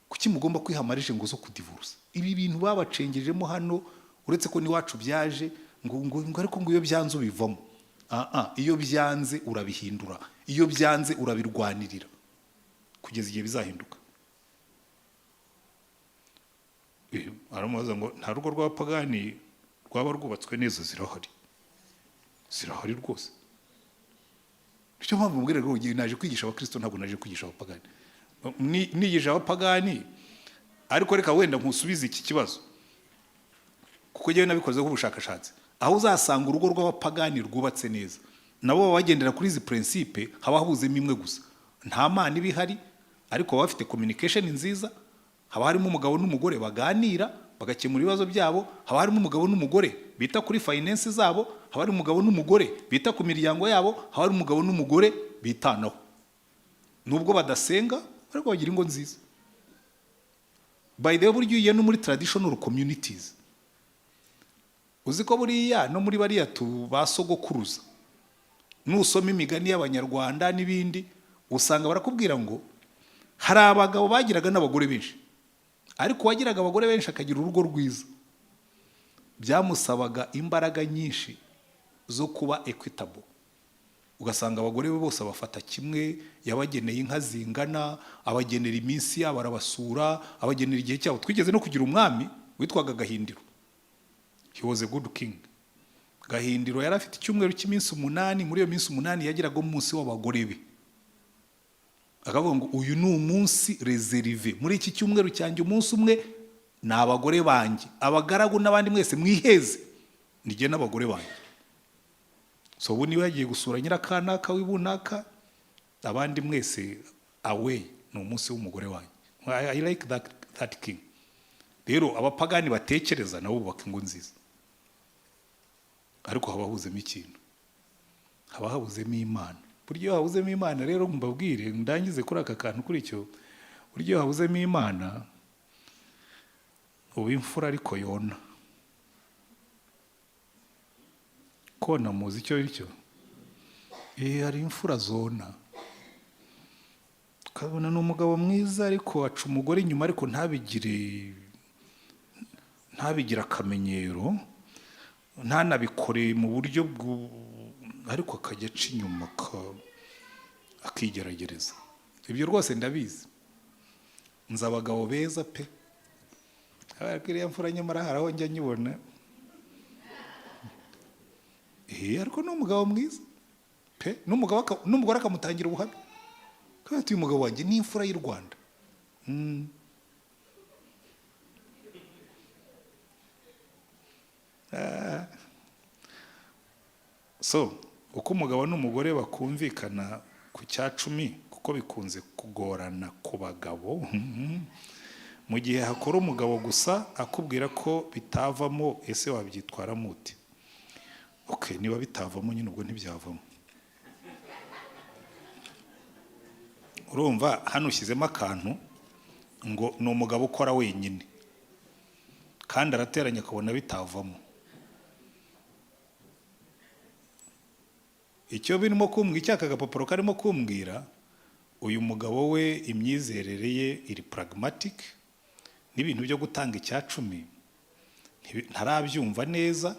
Kuki mugomba kwiha marge ngo zo kudivorce? Ibi bintu babacengejemo hano, uretse ko n'iwacu byaje, ngo ariko ngo iyo byanze ubivamo. Ah ah, iyo byanze urabihindura, iyo byanze urabirwanirira kugeza igihe bizahinduka. Aramubaza ngo nta rugo rw'abapagani rwaba rwubatswe neza? Zirahari, zirahari rwose. Nicyo mpamvu mubwira ngo naje kwigisha abakristo, ntabwo naje kwigisha abapagani. Nigisha abapagani, ariko reka wenda nkusubize iki kibazo, kuko njyewe nabikozeho ubushakashatsi. Aho uzasanga urugo rw'abapagani rwubatse neza, nabo baba bagendera kuri izi principe, haba habuzemo imwe gusa. Nta Mana iba ihari, ariko baba bafite communication nziza. Haba harimo umugabo n'umugore baganira bagakemura ibibazo byabo, haba harimo umugabo n'umugore bita kuri finance zabo, haba hari umugabo n'umugore bita ku miryango yabo, haba hari umugabo n'umugore bitanaho. Nubwo badasenga, ariko bagira ingo nziza. By the way, burya iyo no muri traditional communities, uzi ko buriya no muri bariya tu ba sogokuruza, nusoma imigani y'Abanyarwanda n'ibindi, usanga barakubwira ngo hari abagabo bagiraga n'abagore benshi, ariko uwagiraga abagore benshi akagira urugo rwiza, byamusabaga imbaraga nyinshi zo kuba equitable. Ugasanga abagore be bose abafata kimwe, yabageneye inka zingana, abagenera iminsi yabo, arabasura, abagenera igihe cyabo. Twigeze no kugira umwami witwaga Gahindiro. He was a good king. Gahindiro yari afite icyumweru cy'iminsi 8. Muri iyo minsi 8 yagiraga umunsi w'abagore be, akavuga ngo uyu ni umunsi réservé muri iki cyumweru cyanjye, umunsi umwe ni abagore banjye, abagaragu n'abandi mwese mwiheze. Nijye n'abagore banjye. So ubu niba yagiye gusura nyirakanaka w'ibunaka, abandi mwese away, ni umunsi w'umugore wanjye. I like that king. Rero abapagani batekereza nabo bubaka ingo nziza, ariko haba habuzemo ikintu, haba habuzemo Imana. Buryo iyo habuzemo Imana rero, mbabwire ndangize kuri aka kantu, kuri icyo, buryo iyo habuzemo Imana uba imfura ariko yona. Kona muzi icyo bityo? Hari imfura zona, ukabona ni umugabo mwiza ariko aca umugore inyuma, ariko ntabigire akamenyero, ntanabikore mu buryo, ariko akajya aca inyuma akigeragereza. Ibyo rwose ndabizi, nzi abagabo beza pe, ariko iriya mfura nyamara hari aho njya nyibona. Ariko ni umugabo mwiza pe, n'umugore akamutangira ubuhamya, kandi uyu mugabo wanjye ni imfura y'u Rwanda. So uko umugabo n'umugore bakumvikana ku cya 10, kuko bikunze kugorana ku bagabo, mu gihe hakora umugabo gusa akubwira ko bitavamo, ese wabyitwaramo ute? Okay, niba bitavamo nyine ubwo ntibyavamo. Urumva hano ushyizemo akantu ngo ni umugabo ukora wenyine kandi arateranya akabona bitavamo. Icyo birimo kumbwira, icyo aka gapapuro karimo kumbwira, uyu mugabo we imyizerere ye iri pragmatic, n'ibintu byo gutanga icya 10 ntarabyumva neza.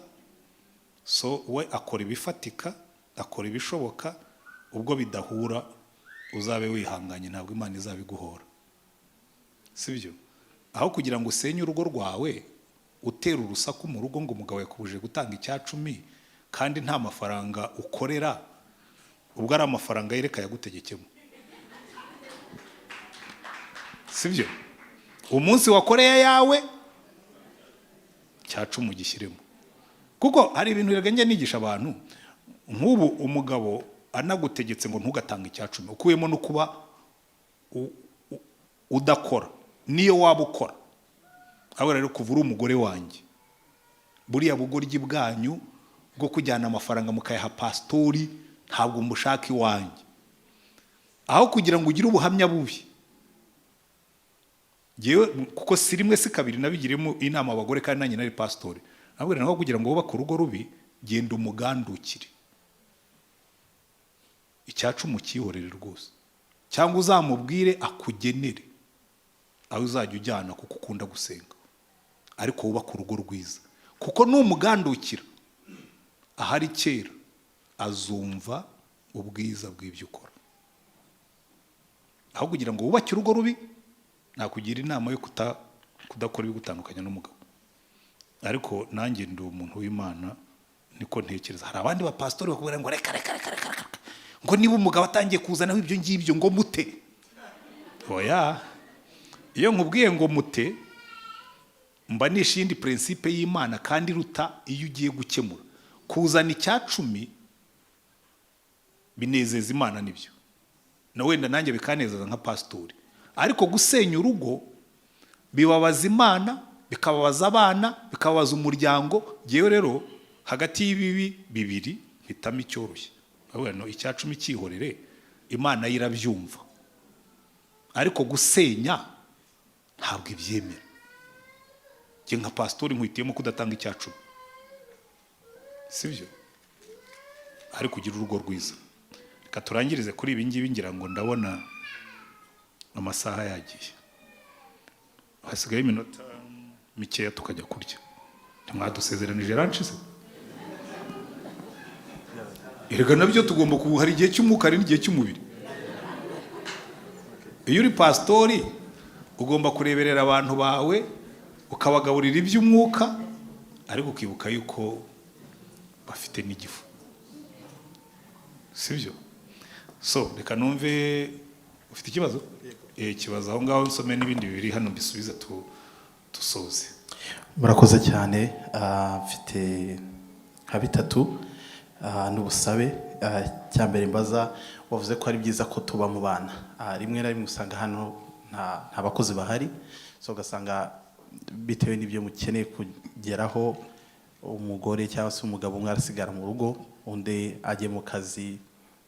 So we akora ibifatika, akora ibishoboka, ubwo bidahura uzabe wihanganye, ntabwo Imana izabiguhora, sibyo? Aho kugira ngo usenye urugo rwawe utera urusaku mu rugo ngo umugabo yakubujije gutanga icya 10 kandi nta mafaranga ukorera, ubwo ari amafaranga yereka yagutegekemo, sibyo? Umunsi wakoreye yawe cya 10 gishyiremo. Kuko hari ibintu njya nigisha abantu, nk'ubu umugabo anagutegetse ngo ntugatange icya 10, ukuyemo no kuba udakora, niyo waba ukora. Aho rero kuva uri umugore wanjye, buriya bugoryi bwanyu bwo kujyana amafaranga mukayaha pasitori, ntabwo mushaka iwanjye. Aho kugira ngo ugire ubuhamya bubi, ngewe kuko si rimwe si kabiri nabigiremo inama abagore, kandi nanjye nari pasitori, nabwo naho kugira ngo wubake urugo rubi, genda umugandukire, icya 10 cyihorere rwose, cyangwa uzamubwire akugenere aho uzajya ujyana kuko ukunda gusenga, ariko wubake urugo rwiza. Kuko numugandukira ahari kera azumva ubwiza bw'ibyo ukora. Aho kugira ngo wubake urugo rubi, nakugira inama yo kudakora ibigutandukanya n'umugabo. Ariko nanjye ndi umuntu w'Imana, niko ntekereza. Hari abandi bapasitori bakubwira ngo reka reka reka reka reka, ngo niba umugabo atangiye kuzanaho ibyo ngibyo ngo mute. Oya, iyo nkubwiye ngo mute, mba nishe iyindi principe y'Imana kandi iruta iyo ugiye gukemura. Kuzana icya 10 binezeza Imana nibyo, na wenda nanjye bikanezeza nka pasitori, ariko gusenya urugo bibabaza Imana, bikababaza abana, bikababaza umuryango. Ngewe rero hagati y'ibibi bibiri mpitamo icyoroshye. No icya 10 cyihorere, Imana irabyumva, ariko gusenya ntabwo ibyemera. Nge nka pasitori nkwitiyemo kudatanga icya 10, sibyo? Ariko ugira urugo rwiza. Reka turangirize kuri ibi ngibi, ngira ngo ndabona amasaha yagiye, hasigaye iminota mikeya tukajya kurya. Ntimwadusezeranije ranch se? Erega nabyo tugomba kubu, hari igihe cy'umwuka hari n'igihe cy'umubiri. Iyo uri pasitori ugomba kureberera abantu bawe, ukabagaburira iby'umwuka, ariko ukibuka yuko bafite n'igifu, sibyo? So reka numve ufite ikibazo. Ikibazo aho ngaho nsome n'ibindi bibiri hano mbisubize tusoze. Murakoze cyane. Mfite Nka bitatu n'ubusabe. Icya mbere mbaza, wavuze ko ari byiza ko tuba mu bana. Rimwe na rimwe usanga hano nta bakozi bahari, so ugasanga bitewe n'ibyo mukeneye kugeraho, umugore cyangwa se umugabo umwe arasigara mu rugo, undi ajye mu kazi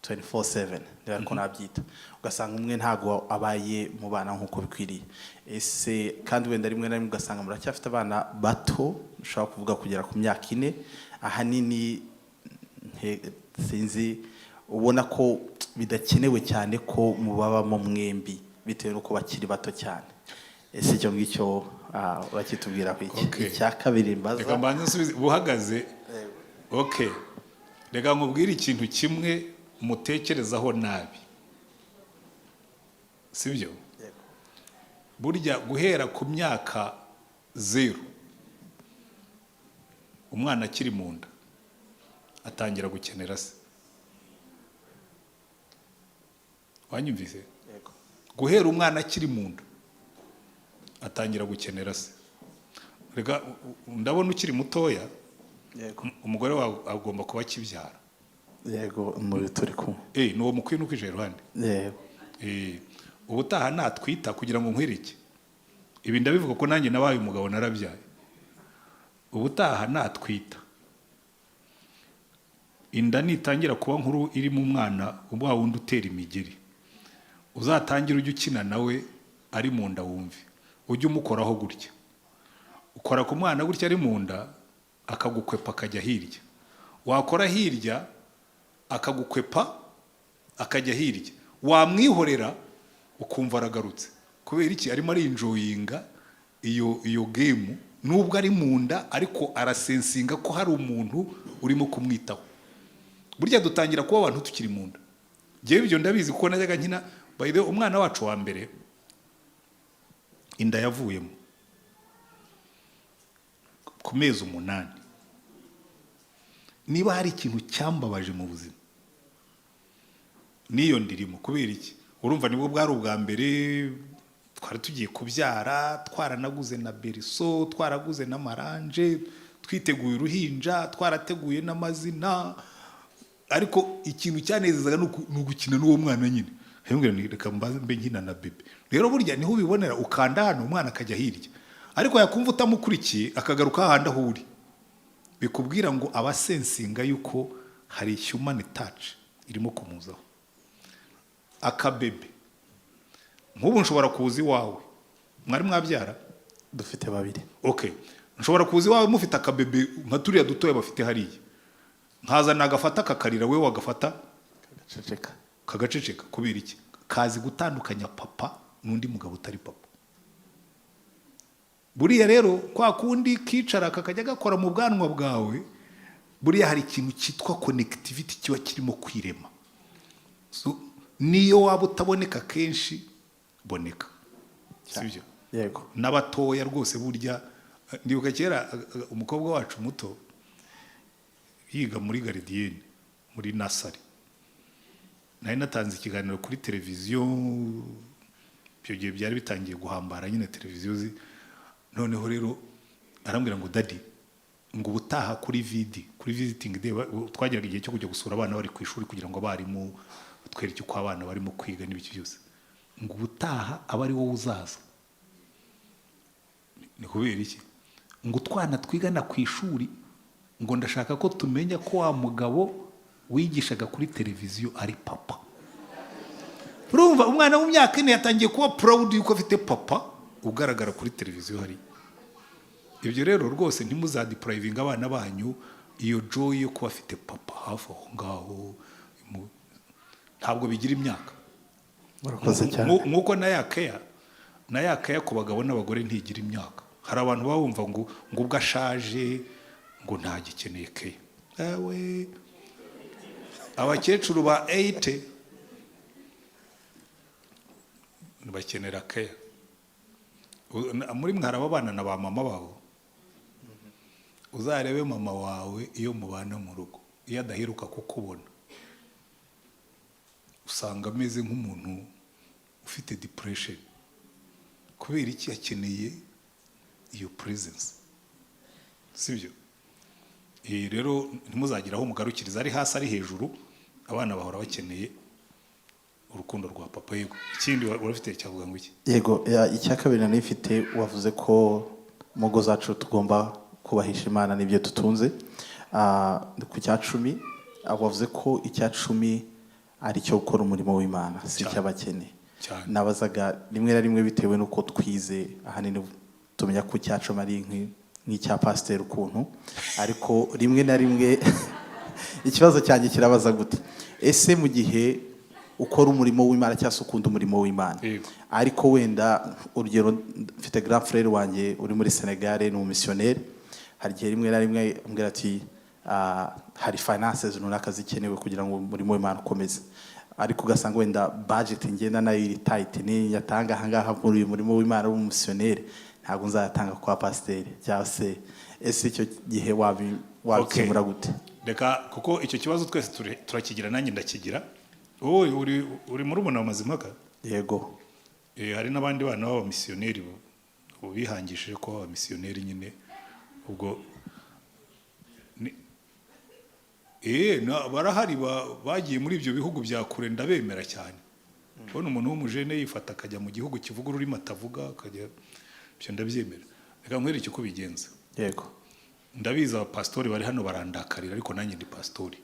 24/7, niba ariko nabyita, ugasanga umwe ntabwo abaye mu bana nk'uko bikwiriye. Ese kandi wenda rimwe na rimwe ugasanga muracyafite abana bato, ushobora kuvuga kugera ku myaka 4 ahanini, sinzi, ubona ko bidakenewe cyane ko mubabamo mwembi bitewe n'uko bakiri bato cyane. Ese icyo ngicyo urakitubwiraho iki? Okay. Icya kabiri mbaza Reka mbanze nsubize buhagaze. Okay, reka nkubwire ikintu kimwe mutekerezaho nabi, sibyo? Burya guhera ku myaka 0, umwana akiri mu nda, atangira gukenera se. Wanyumvise? Yego. Guhera umwana akiri mu nda atangira gukenera se. Reka ndabona ukiri mutoya. Yego. Umugore wawe agomba kuba akibyara. Yego, muri turi kumwe. Ni uwo mukwiye n'ukwicaye iruhande? Yego. Ubutaha natwita, kugira ngo nkwereke, ibi ndabivuga ko nanjye nabaye umugabo, narabyaye, ubutaha natwita, inda nitangira kuba nkuru, irimo umwana wa wundi utera imigeri, uzatangire ujye ukina nawe ari mu nda, wumve ujye umukoraho gutya. Ukora ku mwana gutya ari mu nda, akagukwepa akajya hirya. Wakora hirya, akagukwepa akajya hirya. Wamwihorera, ukumva aragarutse. Kubera iki? Arimo arenjoyinga iyo game. Nubwo ari mu nda, ariko arasensinga ko hari umuntu urimo kumwitaho. Burya dutangira kuba abantu tukiri mu nda. Ngewe ibyo ndabizi kuko najyaga nkina. By the way, umwana wacu wa mbere, inda yavuyemo ku mezi 8. Niba hari ikintu cyambabaje mu buzima, n'iyo ndirimo. Kubera iki? Urumva nibwo bwari ubwa mbere twari tugiye kubyara, twaranaguze na berceau, twaraguze n'amarange, twiteguye uruhinja, twarateguye n'amazina. Ariko ikintu cyanezezaga ni ugukina n'uwo mwana nyine. Nkabwira nti reka mbaze mbe nkina na bébé. Rero burya niho ubibonera, ukanda hano umwana akajya hirya, ariko yakumva utamukurikiye akagaruka hahandi aho uri. Bikubwira ngo aba asensinga yuko hari human touch irimo kumuzaho. Akabebe nk'ubu, nshobora kuza iwawe, mwari mwabyara? Dufite babiri. Okay, nshobora kuza iwawe mufite akabebe nka turiya dutoya bafite hariya, nkazana agafata kakarira, we wagafata kagaceceka. Kagaceceka. Kubera iki? Kazi gutandukanya papa n'undi mugabo utari papa. Buriya rero kwa kundi kicara kakajya gakora mu bwanwa bwawe, buriya hari ikintu cyitwa connectivity kiba kirimo kwirema. So, niyo waba utaboneka kenshi, boneka, sibyo? Yego. N'abatoya rwose burya. Ndibuka kera umukobwa wacu muto yiga muri gardienne, muri nursery, nari natanze ikiganiro kuri televiziyo. Icyo gihe byari bitangiye guhambara nyine televiziyo noneho rero arambwira ngo: "Daddy," ngo, "ubutaha kuri VD, kuri visiting day," twageraga igihe cyo kujya gusura abana bari ku ishuri kugira ngo abarimu batwereke uko abana barimo kwiga n'ibiki byose, ngo: "Ubutaha aba ari wowe uzaza." Ni kubera iki? Ngo utwana twigana ku ishuri, ngo ndashaka ko tumenya ko wa mugabo wigishaga kuri televiziyo ari papa. Urumva umwana w'imyaka 4 yatangiye kuba proud yuko afite papa ugaragara kuri televiziyo hariya. Ibyo rero rwose ntimuzadeprivinge abana banyu iyo joy yo kuba afite papa hafi aho ngaho. Ntabwo bigira imyaka. Murakoze cyane. Nk'uko na ya care ku bagabo n'abagore ntigira imyaka. Hari abantu baba bumva ngo ubwo ashaje ngo ntagikeneye care. Ewe, abakecuru ba 80 bakenera care. Muri mwe hari ababana na ba mama babo. Uzarebe mama wawe iyo mubana mu rugo, iyo adaheruka kukubona, usanga ameze nk'umuntu ufite depression. Kubera iki? Akeneye iyo presence, sibyo? Rero ntimuzagire aho mugarukiriza, ari hasi ari hejuru, abana bahora bakeneye urukundo rwa papa. Yego, ikindi urafite cyavuga ngo iki? Yego, icya kabiri nari mfite, wavuze ko mu ngo zacu tugomba kubahisha Imana n'ibyo dutunze. Ku cya cumi, wavuze ko icya cumi ari icyo gukora umurimo w'Imana, si Cyane. icy'abakene. Cyane. Nabazaga, rimwe na rimwe bitewe n'uko twize, ahanini tumenya ko icya cumi ari nk'icya pasiteri ukuntu, ariko rimwe na rimwe ikibazo cyanjye kirabaza gute: ese mu gihe ukora umurimo w'Imana cyangwa se ukunda umurimo w'Imana, ariko wenda urugero mfite grand frère wanjye uri muri Senegal, ni umumisiyoneri, hari igihe rimwe na rimwe ambwira ati hari finances runaka zikenewe kugira ngo umurimo w'Imana ukomeze, ariko ugasanga wenda budget ngenda nayo iri tight, ni yatanga ahangaha muri uyu murimo w'Imana w'umumisiyoneri, ntabwo nzayatanga kwa pasiteri, cyangwa se ese icyo gihe wabikemura gute? Reka, kuko icyo kibazo twese turakigira, nanjye ndakigira. Wowe uri murumuna wa Mazimpaka? Yego. Hari n'abandi bana b'abamisiyoneri ubu bihangishije kuba abamisiyoneri nyine. Ubwo barahari bagiye muri ibyo bihugu bya kure, ndabemera cyane. Kubona umuntu w'umujene yifata akajya mu gihugu kivuga ururimi atavuga, akajya, ibyo ndabyemera. Reka nkwereke uko bigenza. Ndabizi abapasitori bari hano barandakarira, ariko nanjye ndi pasitori,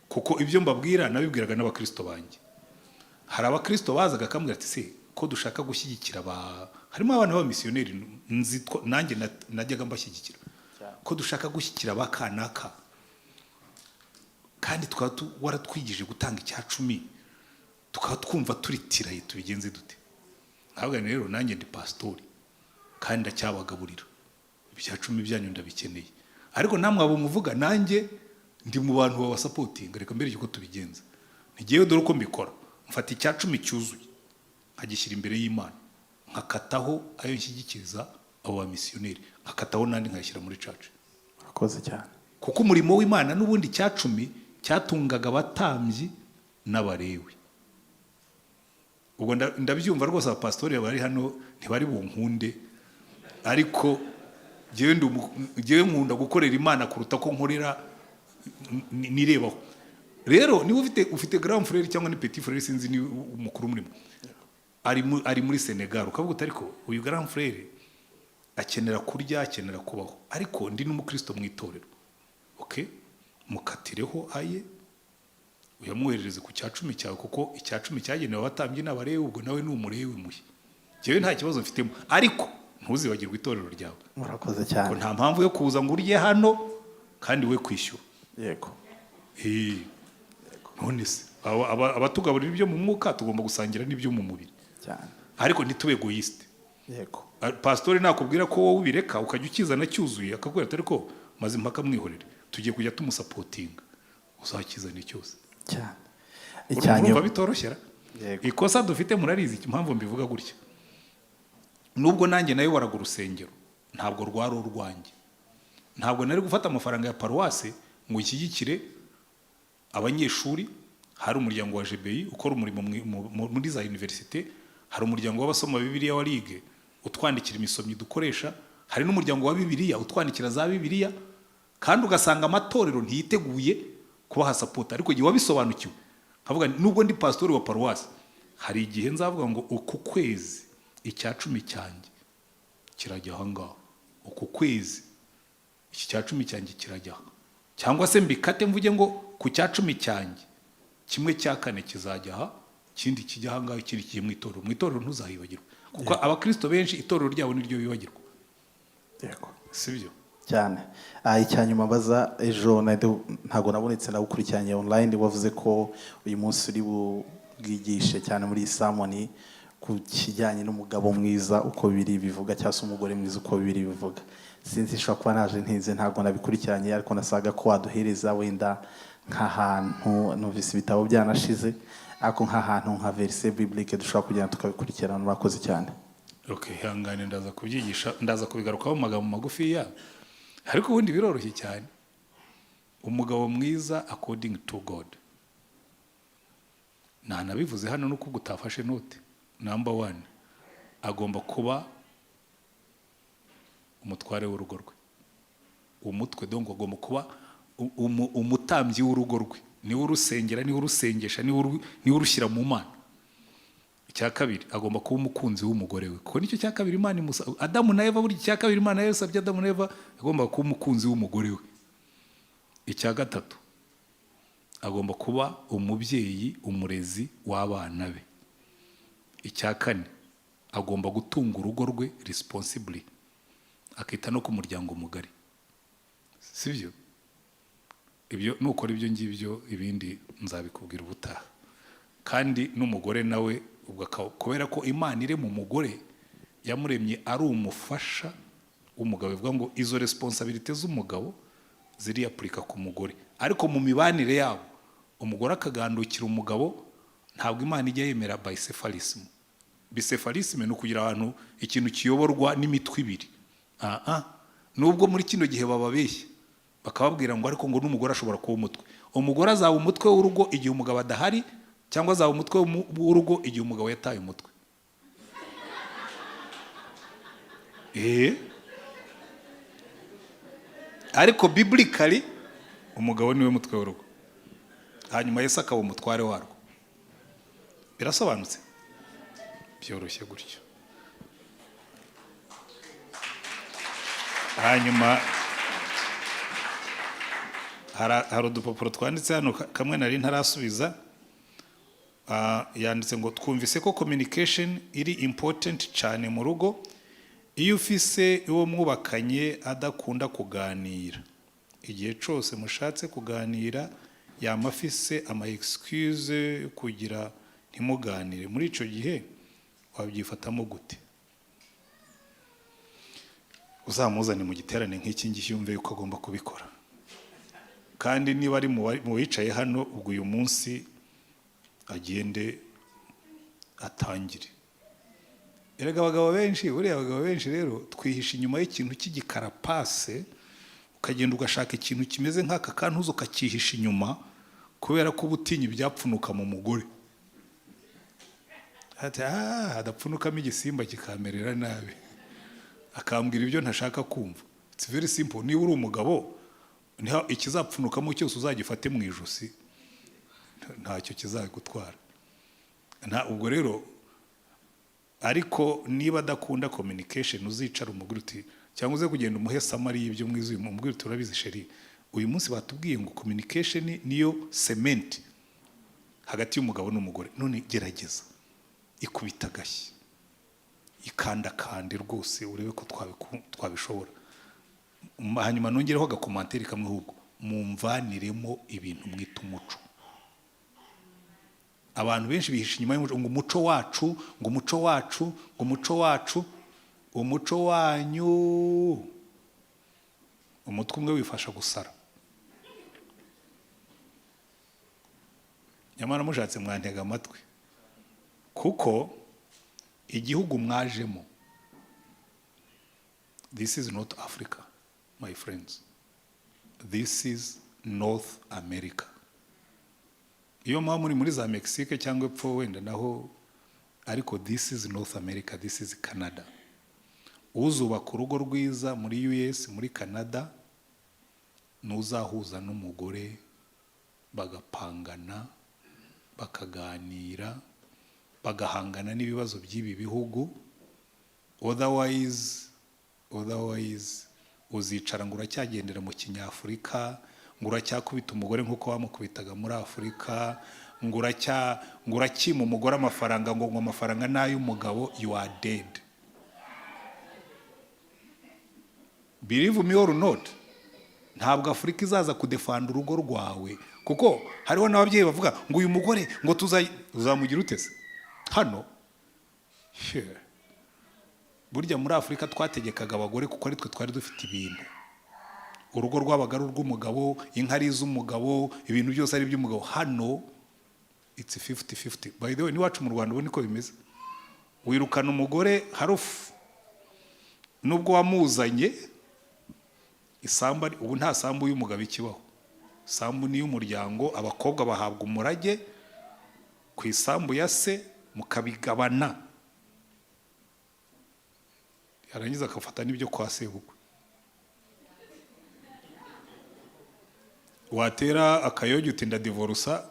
kuko ibyo mbabwira nabibwiraga n'abakristo banjye. Hari abakristo bazaga akambwira ati: "Se ko dushaka gushyigikira aba," harimo abana b'abamisiyoneri nzi nanjye najyaga mbashyigikira, "ko dushaka gushyigikira ba kanaka, kandi tukaba waratwigije gutanga icya cumi, tukaba twumva turitiraye, tubigenze dute?" Ntabwo rero nanjye ndi pasitori kandi ndacyabagaburira, ibya cumi byanyu ndabikeneye, ariko namwe abo muvuga nanjye ndi mu bantu babasupportinga. Reka mbere uko tubigenza, ntigiyewe, dore uko mbikora: mfata icya cumi cyuzuye nkagishyira imbere y'Imana, nkakataho ayo nshyigikiriza abo bamisiyoneri, nkakataho n'andi nkayashyira muri church. Urakoze cyane. Kuko umurimo w'Imana n'ubundi icya cumi cyatungaga abatambyi n'Abarewi. Ubwo ndabyumva rwose, abapasitori bari hano ntibari bunkunde, ariko njyewe nkunda gukorera Imana kuruta ko nkorera nirebaho. Rero niba ufite grand frère cyangwa ni petit frère, sinzi ni umukuru murimo, ari muri Senegal, ukavuga uti: "Ariko uyu grand frère akenera kurya, akenera kubaho, ariko ndi n'umukristo mu itorero." Okay, mukatireho aye, uyamwoherereze ku cya cumi cyawe, kuko icya cumi cyagenewe abatambyi n'Abarewi. Ubwo nawe ni Umurewi mushya. Njyewe nta kibazo mfitemo, ariko ntuzibagirwe itorero ryawe. Murakoze Ko cyane. nta mpamvu yo kuza ngo urye hano kandi we kwishyura. None se abatugaburira ibyo mu mwuka tugomba gusangira n'ibyo mu mubiri. Ariko ntitube égoïste. Pasitori nakubwira ko wowe ubireka ukajya ukizana cyuzuye, akakubwira ati: "Ariko Mazimpaka mwihorere, tugiye kujya tumusupportinga," uzakizane cyose. Icyanyuma. Urumva bitoroshye ra? Yego. Ikosa dufite murarizi, impamvu mbivuga gutya, nubwo nanjye nayoboraga urusengero, ntabwo rwari urwanjye, ntabwo nari gufata amafaranga ya paruwase ngo nshyigikire abanyeshuri. Hari umuryango wa GBU ukora umurimo muri za université, hari umuryango w'abasoma Bibiliya wa ligue utwandikira imisomyi dukoresha, hari n'umuryango wa Bibiliya utwandikira za Bibiliya, kandi ugasanga amatorero ntiyiteguye kubaha support. Ariko igihe wabisobanukiwe, nkavuga nti, nubwo ndi pasitori wa paruwasi, hari igihe nzavuga ngo uku kwezi icya cumi cyanjye kirajya aha ngaha, uku kwezi iki cya cumi cyanjye kirajya aha, cyangwa se mbikate mvuge ngo ku cya cumi cyanjye 1/4 kizajya aha, ikindi kijya aha ngaha, ikindi kijya mu itorero. Mu itorero ntuzahibagirwe, kuko abakristo benshi itorero ryabo niryo bibagirwa. Sibyo? Cyane. Icyanyuma mbaza, ejo ntabwo nabonetse, nawukurikiranye online, wavuze ko uyu munsi uri bwigishe cyane muri iyi sermon ku kijyanye n'umugabo mwiza uko biri bivuga, cyangwa se umugore mwiza uko biri bivuga. Sinzi, ishobora kuba naje ntinze, ntabwo nabikurikiranye, ariko nasaga ko waduhereza wenda nk'ahantu, numvise ibitabo byanashize, ariko nk'ahantu nka verset biblique dushobora kugenda tukabikurikirana. Murakoze cyane. Okay, ihangane, ndaza kubyigisha, ndaza kubigarukaho mu magambo magufiya, ariko ubundi biroroshye cyane. Umugabo mwiza according to God, ntanabivuze hano nuko ubwo utafashe note. Number one, agomba kuba umutware w'urugo rwe, umutwe, donc agomba kuba Umutambyi w'urugo rwe, niwe urusengera, niwe urusengesha, niwe urushyira mu Mana. Icya kabiri, agomba kuba umukunzi w'umugore we, kuko nicyo cya kabiri Imana imusa Adamu na Eva. Buri cya kabiri Imana yasabye Adamu na Eva, agomba kuba umukunzi w'umugore we. Icya gatatu, agomba kuba umubyeyi, umurezi w'abana be. Icya kane, agomba gutunga urugo rwe responsibly, akita no ku muryango mugari. Sibyo? Ibyo nukora ibyo ngibyo, ibindi nzabikubwira ubutaha. Kandi n'umugore nawe ubwo kubera ko Imana irema umugore yamuremye ari umufasha w'umugabo, bivuga ngo izo responsabilités z'umugabo ziriyapurika ku mugore. Ariko mu mibanire yabo, umugore akagandukira umugabo. Ntabwo Imana ijya yemera bicephalism. Bicephalism ni ukugira abantu ikintu kiyoborwa n'imitwe ibiri. Ah, ah. Nubwo muri kino gihe bababeshya bakababwira ngo ariko ngo n'umugore ashobora kuba umutwe. Umugore azaba umutwe w'urugo igihe umugabo adahari, cyangwa azaba umutwe w'urugo igihe umugabo yataye umutwe. Ariko biblically umugabo niwe mutwe w'urugo, hanyuma Yesu akaba umutware warwo. Birasobanutse, byoroshye gutyo. Hanyuma hari udupapuro twanditse hano, kamwe nari ntarasubiza. Yanditse ngo twumvise ko communication iri important cyane mu rugo. Iyo ufise uwo mwubakanye adakunda kuganira, igihe cyose mushatse kuganira yama afise ama excuse yo kugira ntimuganire, muri ico gihe wabyifatamo gute? Uzamuzane mu giterane nk'iki ngiki yumve yuko agomba kubikora. Kandi niba ari mu bicaye hano, ubwo uyu munsi agende atangire. Erega abagabo benshi, buriya abagabo benshi rero twihisha inyuma y'ikintu cy'igikarapase, ukagenda ugashaka ikintu kimeze nk'aka kantuzo ukakihisha inyuma, kubera ko uba utinya ibyapfunuka mu mugore. Ati hadapfunukamo igisimba kikamerera nabi, akambwira ibyo ntashaka kumva. It's very simple. Niba uri umugabo, ikizapfunukamo cyose uzagifate mu ijosi, ntacyo kizagutwara. Nta ubwo rero, ariko niba adakunda communication, uzicara umubwire uti, cyangwa uze kugenda umuhe summary y'ibyo mwize, umubwire uti urabizi chéri, uyu munsi batubwiye ngo communication niyo cement hagati y'umugabo n'umugore, none gerageza ikubita agashyi, ikandakande rwose urebe ko twabishobora. Hanyuma nongereho agacommentaire kamwe ahubwo, mumvaniremo ibintu mwita umuco. Abantu benshi bihisha inyuma y'umuco, ngo umuco wacu, ngo umuco wacu, ngo umuco wacu, umuco wanyu. Umutwe umwe wifasha gusara. Nyamara mushatse mwantega amatwi, kuko igihugu mwajemo, this is not Africa my friends, this is North America. Iyo muba muri muri za Mexique cyangwa epfo wenda naho, ariko this is North America, this is Canada. Uzubaka urugo rwiza muri US, muri Canada, nuzahuza n'umugore bagapangana, bakaganira, bagahangana n'ibibazo by'ibi bihugu. Otherwise uzicara ngo uracyagendera mu kinyafurika, ngo uracyakubita umugore nk'uko bamukubitaga muri Afurika, ngo uracyima umugore amafaranga, ngo amafaranga ni ay'umugabo. You are dead, believe me or not. Ntabwo Afurika izaza kudefanda urugo rwawe, kuko hariho n'ababyeyi bavuga ngo uyu mugore ngo uzamugira ute se hano? Sure. Burya muri Afurika twategekaga abagore kuko ari twe twari dufite ibintu. Urugo rwabaga ari urw'umugabo, inka ari iz'umugabo, ibintu byose ari iby'umugabo. Hano it's 50-50. By the way, n'iwacu mu Rwanda ubu niko bimeze. Wirukana umugore harufu nubwo wamuzanye isambu, ubu nta sambu y'umugabo ikibaho. Sambu ni iy'umuryango, abakobwa bahabwa umurage ku isambu ya se mukabigabana, yarangiza agafata n'ibyo kwa sebukwe. Watera akayogi uti "Ndadivorusa,"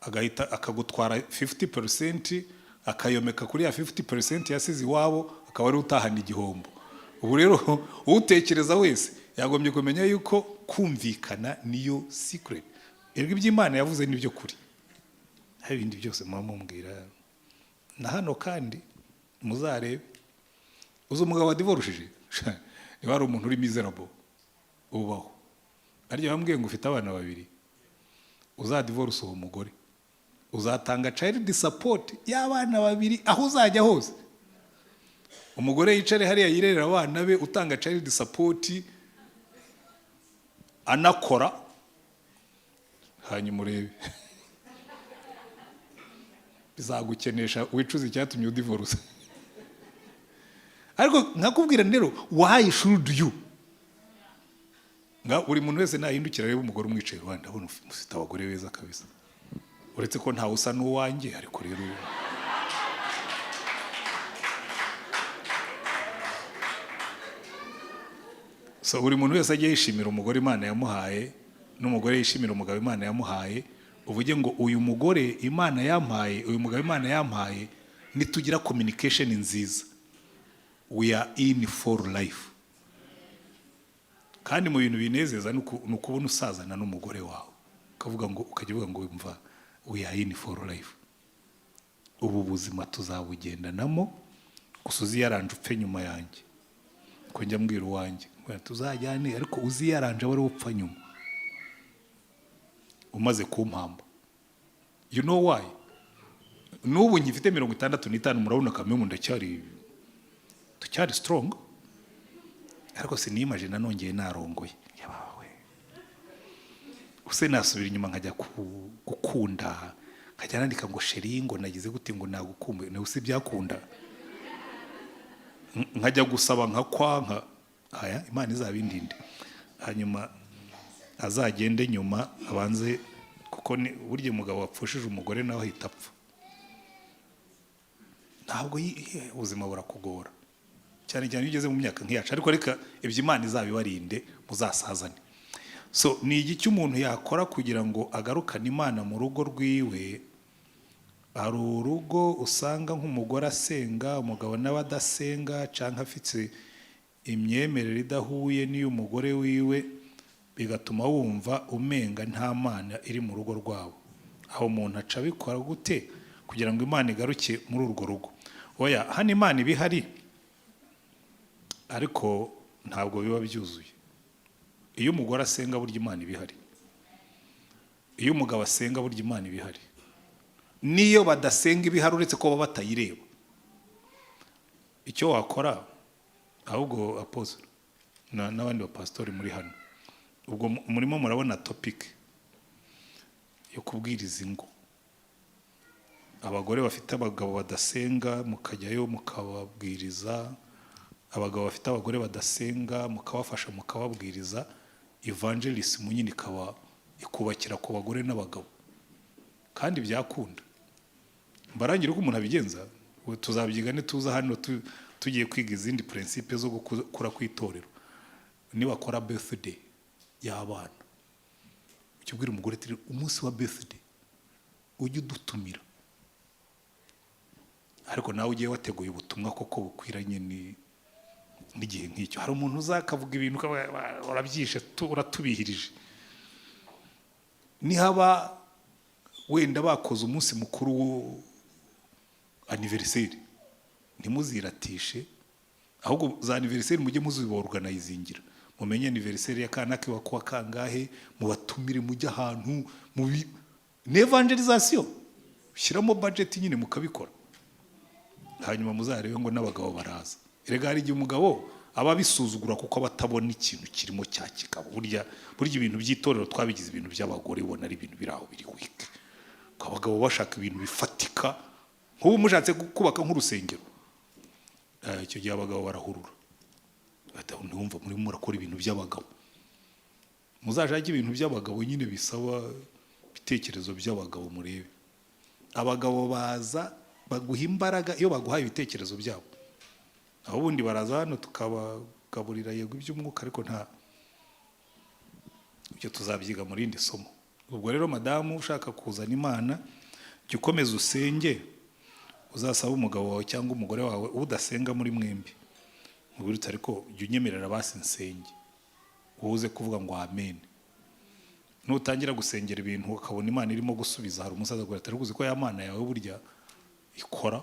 agahita akagutwara 50%, akayomeka kuri ya 50% yasize iwabo, akaba ari utahana igihombo. Ubu rero utekereza wese yagombye kumenya yuko kumvikana niyo secret. Erega iby'Imana yavuze nibyo kuri, aho ibindi byose muba mumbwira. Na hano kandi muzarebe, uzi umugabo wadivorushije niba hari umuntu uri miserable ubaho. Arya bambwiye ngo ufite abana babiri, uzadivoruse uwo mugore, uzatanga child support y'abana babiri aho uzajya hose. Umugore yicare hariya yirerera abana be, utanga child support anakora, hanyuma urebe, bizagukenesha wicuza icyatumye udivorusa. Ariko nkakubwira rero, why should you? Nga buri muntu wese nahindukira arebe umugore umwicaye iruhande. Ndabona mufite abagore beza kabisa, uretse ko ntawe usa n'uwanjye. Ariko rero so buri muntu wese ajye yishimira umugore Imana yamuhaye, n'umugore yishimira umugabo Imana yamuhaye. Uvuge ngo "Uyu mugore Imana yampaye, uyu mugabo Imana yampaye, nitugira communication nziza, we are in for life." Kandi mu bintu binezeza ni ukubona usazana n'umugore wawe, ukavuga ngo, ukajya uvuga ngo "Mva, we are in for life, ubu buzima tuzabugendanamo, gusa uziyaranje upfe nyuma yanjye." Ko njya mbwira uwanjye ngo tuzajyane, ariko uziyaranje abe ari upfa nyuma umaze kumpamba. You know why? N'ubu ngifite 65, murabona kamwe ndacyari, tucyari strong, ariko sinimagine nongeye narongoye. Yabawe, use nasubira inyuma nkajya gukunda, nkajya nandika ngo "Chéri," ngo "Nagize gute," ngo "Nagukumbuye," nawe si byakunda. Nkajya gusaba nka kwanka aya, Imana izabindinde. Hanyuma azagende nyuma abanze, kuko ni burya umugabo wapfushije umugore nawe ahita apfa. Ntabwo ubuzima burakugora cyane cyane iyo ugeze mu myaka nk'iyacu. Ariko reka ibyo Imana izabibarinde, muzasazane. So ni igiki umuntu yakora kugira ngo agarukane Imana mu rugo rwiwe? Hari urugo usanga nk'umugore asenga, umugabo nawe adasenga, cyangwa afite imyemerere idahuye n'iy'umugore wiwe, bigatuma wumva umenga nta Mana iri mu rugo rwabo. Aho umuntu aca abikora gute kugira ngo Imana igaruke muri urwo rugo? Oya, hano Imana iba ihari, ariko ntabwo biba byuzuye. Iyo umugore asenga, burya Imana iba ihari. Iyo umugabo asenga, burya Imana iba ihari. N'iyo badasenga iba ihari, uretse ko baba batayireba. Icyo wakora ahubwo, apostle n'abandi bapasitori muri hano, ubwo murimo murabona topic yo kubwiriza ingo, abagore bafite abagabo badasenga mukajyayo mukababwiriza, abagabo bafite abagore badasenga mukabafasha mukababwiriza. Evangelism nyine ikaba ikubakira ku bagore n'abagabo, kandi byakunda. Mbarangira uko umuntu abigenza. Ubu tuzabyiga nituza hano tugiye kwiga izindi principe zo gukura kw'itorero. Nibakora birthday y'abana, ujya ubwira umugore ati "Umunsi wa birthday ujye udutumira," ariko nawe ugiye wateguye ubutumwa koko bukwiranye n'igihe nk'icyo. Hari umuntu uza akavuga ibintu ukaba urabyishe, uratubihirije. Nihaba wenda bakoze umunsi mukuru anniversaire, ntimuziratishe, ahubwo za anniversaire mujye muziborganizingira, mumenye anniversaire ya kanaka iba kuwa kangahe, mubatumire, mujye ahantu mubi ni evangelisation, shyiramo budget nyine mukabikora. Hanyuma muzarebe ngo n'abagabo baraza. Erega hari igihe umugabo aba abisuzugura kuko aba atabona ikintu kirimo cya kigabo. Burya ibintu by'itorero twabigize ibintu by'abagore, ubona ari ibintu biri aho biri weak. Abagabo bashaka ibintu bifatika. Nk'ubu mushatse kubaka nk'urusengero, icyo gihe abagabo barahurura. Bati, "Ntiwumva murimo murakora ibintu by'abagabo." Muzashake ibintu by'abagabo nyine bisaba ibitekerezo by'abagabo, murebe abagabo baza baguha imbaraga iyo baguhaye ibitekerezo byabo. Aho ubundi baraza hano tukabagaburira, yego, iby'umwuka, ariko nta Ibyo tuzabyiga mu rindi somo. Ubwo rero madamu ushaka kuzana Imana, jya ukomeza usenge. Uzasaba umugabo wawe cyangwa umugore wawe udasenga muri mwembi, mubwire uti: "Ariko jya unyemerera basi nsenge." Wowe uze kuvuga ngo "Amen". Nutangira gusengera ibintu ukabona Imana irimo gusubiza, hari umusaza aguha ati: "Uzi ko ya Mana yawe burya ikora?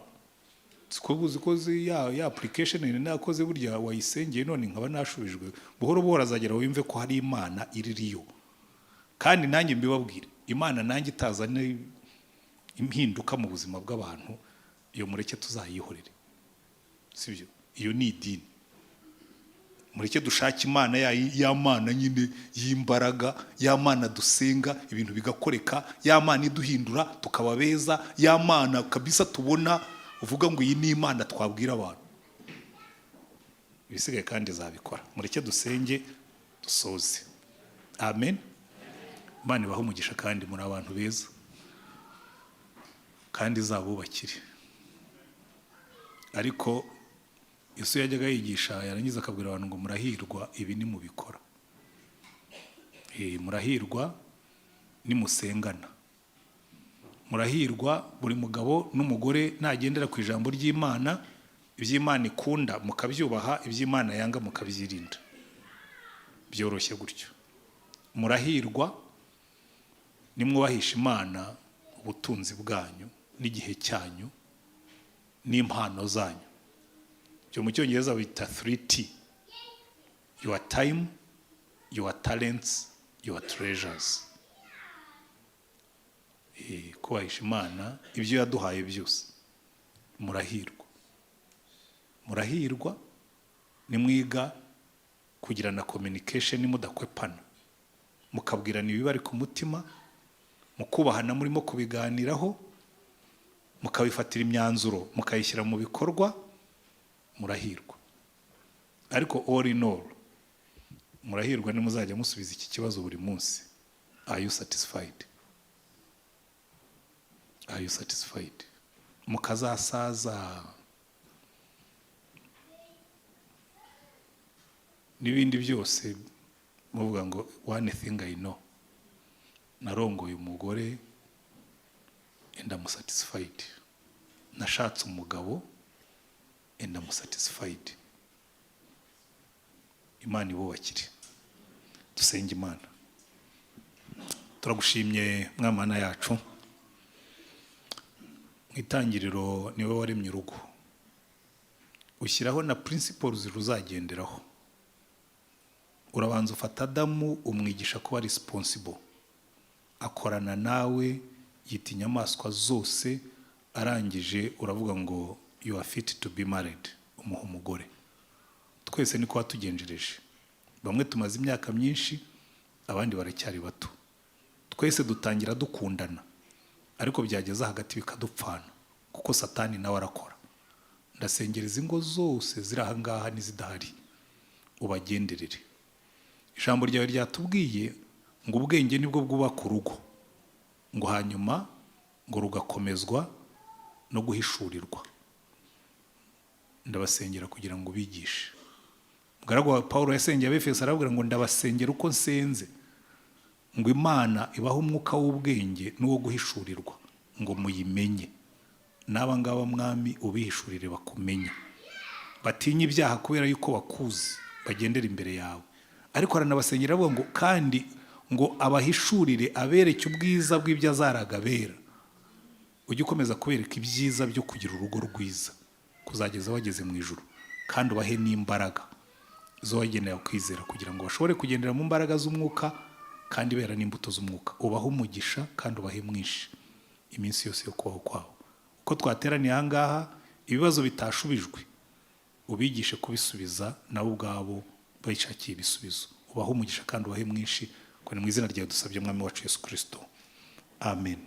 Siko uzi ko ya application nakoze burya wayisengeye, none nkaba nashubijwe?" Buhoro buhoro azagera wumve ko hari Imana iri riyo. Kandi nanjye mbibabwire, Imana nanjye itazana impinduka mu buzima bw'abantu, iyo mureke tuzayihorere, sibyo? Iyo ni idini. Mureke dushake Imana ya Mana nyine y'imbaraga, ya Mana dusenga ibintu bigakoreka, ya Mana iduhindura tukaba beza, ya Mana kabisa tubona uvuga ngo iyi ni Imana twabwira abantu. Ibisigaye kandi izabikora. Mureke dusenge dusoze. Amen. Imana ibahe umugisha, kandi muri abantu beza, kandi izabubakire. Ariko Yesu yajyaga yigisha, yarangiza akabwira abantu ngo: "Murahirwa ibi nimubikora. Murahirwa nimusengana, murahirwa buri mugabo n'umugore nagendera ku ijambo ry'Imana, iby'Imana ikunda mukabyubaha, iby'Imana yanga mukabyirinda." Byoroshye gutyo. Murahirwa nimwubahisha Imana ubutunzi bwanyu n'igihe cyanyu n'impano zanyu. Ibyo mu Cyongereza bita 3T: your time, your talents, your treasures. Kubahisha Imana ibyo yaduhaye byose. Murahirwa, murahirwa nimwiga kugirana communication mudakwepana, mukabwirana ibibari ku mutima, mukubahana murimo kubiganiraho, mukabifatira imyanzuro, mukayishyira mu bikorwa. Murahirwa. Ariko all in all, murahirwa nimuzajya musubiza iki kibazo buri munsi: "Are you satisfied? Are you satisfied?" Mukazasaza n'ibindi byose muvuga ngo: "One thing I know, narongoye umugore and I'm satisfied, nashatse umugabo and I'm satisfied." Imana ibubakire. Dusenge Imana. Turagushimye Mwamana yacu. Mu itangiriro niwe waremye urugo, ushyiraho na principles ruzagenderaho. Urabanza ufata Adamu, umwigisha kuba responsible, akorana nawe, yita inyamaswa zose. Arangije uravuga ngo: "You are fit to be married." Umuha umugore. Twese niko watugenjereje. Bamwe tumaze imyaka myinshi, abandi baracyari bato. Twese dutangira dukundana, ariko byageza hagati bikadupfana, kuko Satani nawe arakora. Ndasengereza ingo zose ziri aha ngaha n'izidahari, ubagenderere. Ijambo ryawe ryatubwiye ngo ubwenge nibwo bwubaka urugo, ngo hanyuma ngo rugakomezwa no guhishurirwa. Ndabasengera kugira ngo ubigishe. Umugaragu wa Paul yasengeye Abefeso, arababwira ngo: "Ndabasengera uko nsenze ngo Imana ibahe umwuka w'ubwenge n'uwo guhishurirwa ngo muyimenye." N'aba ngaba, Mwami, ubihishurire bakumenye, batinye ibyaha kubera yuko bakuzi, bagendera imbere yawe. Ariko aranabasengera avuga ngo kandi ngo abahishurire, abereke ubwiza bw'ibyo azaraga abera. Ujye ukomeza kubereka ibyiza byo kugira urugo rwiza kuzageza bageze mu ijuru, kandi ubahe n'imbaraga zo wageneye kwizera kugira ngo bashobore kugendera mu mbaraga z'umwuka kandi bera n'imbuto z'umwuka. Ubahe umugisha kandi ubahe mwinshi iminsi yose yo kubaho kwabo. Uko twateraniye aha ngaha, ibibazo bitashubijwe ubigishe kubisubiza nabo ubwabo bayishakiye ibisubizo. Ubahe umugisha kandi ubahe mwinshi, ko ni mu izina ryawe dusabye, Mwami wacu Yesu Kirisito, amen.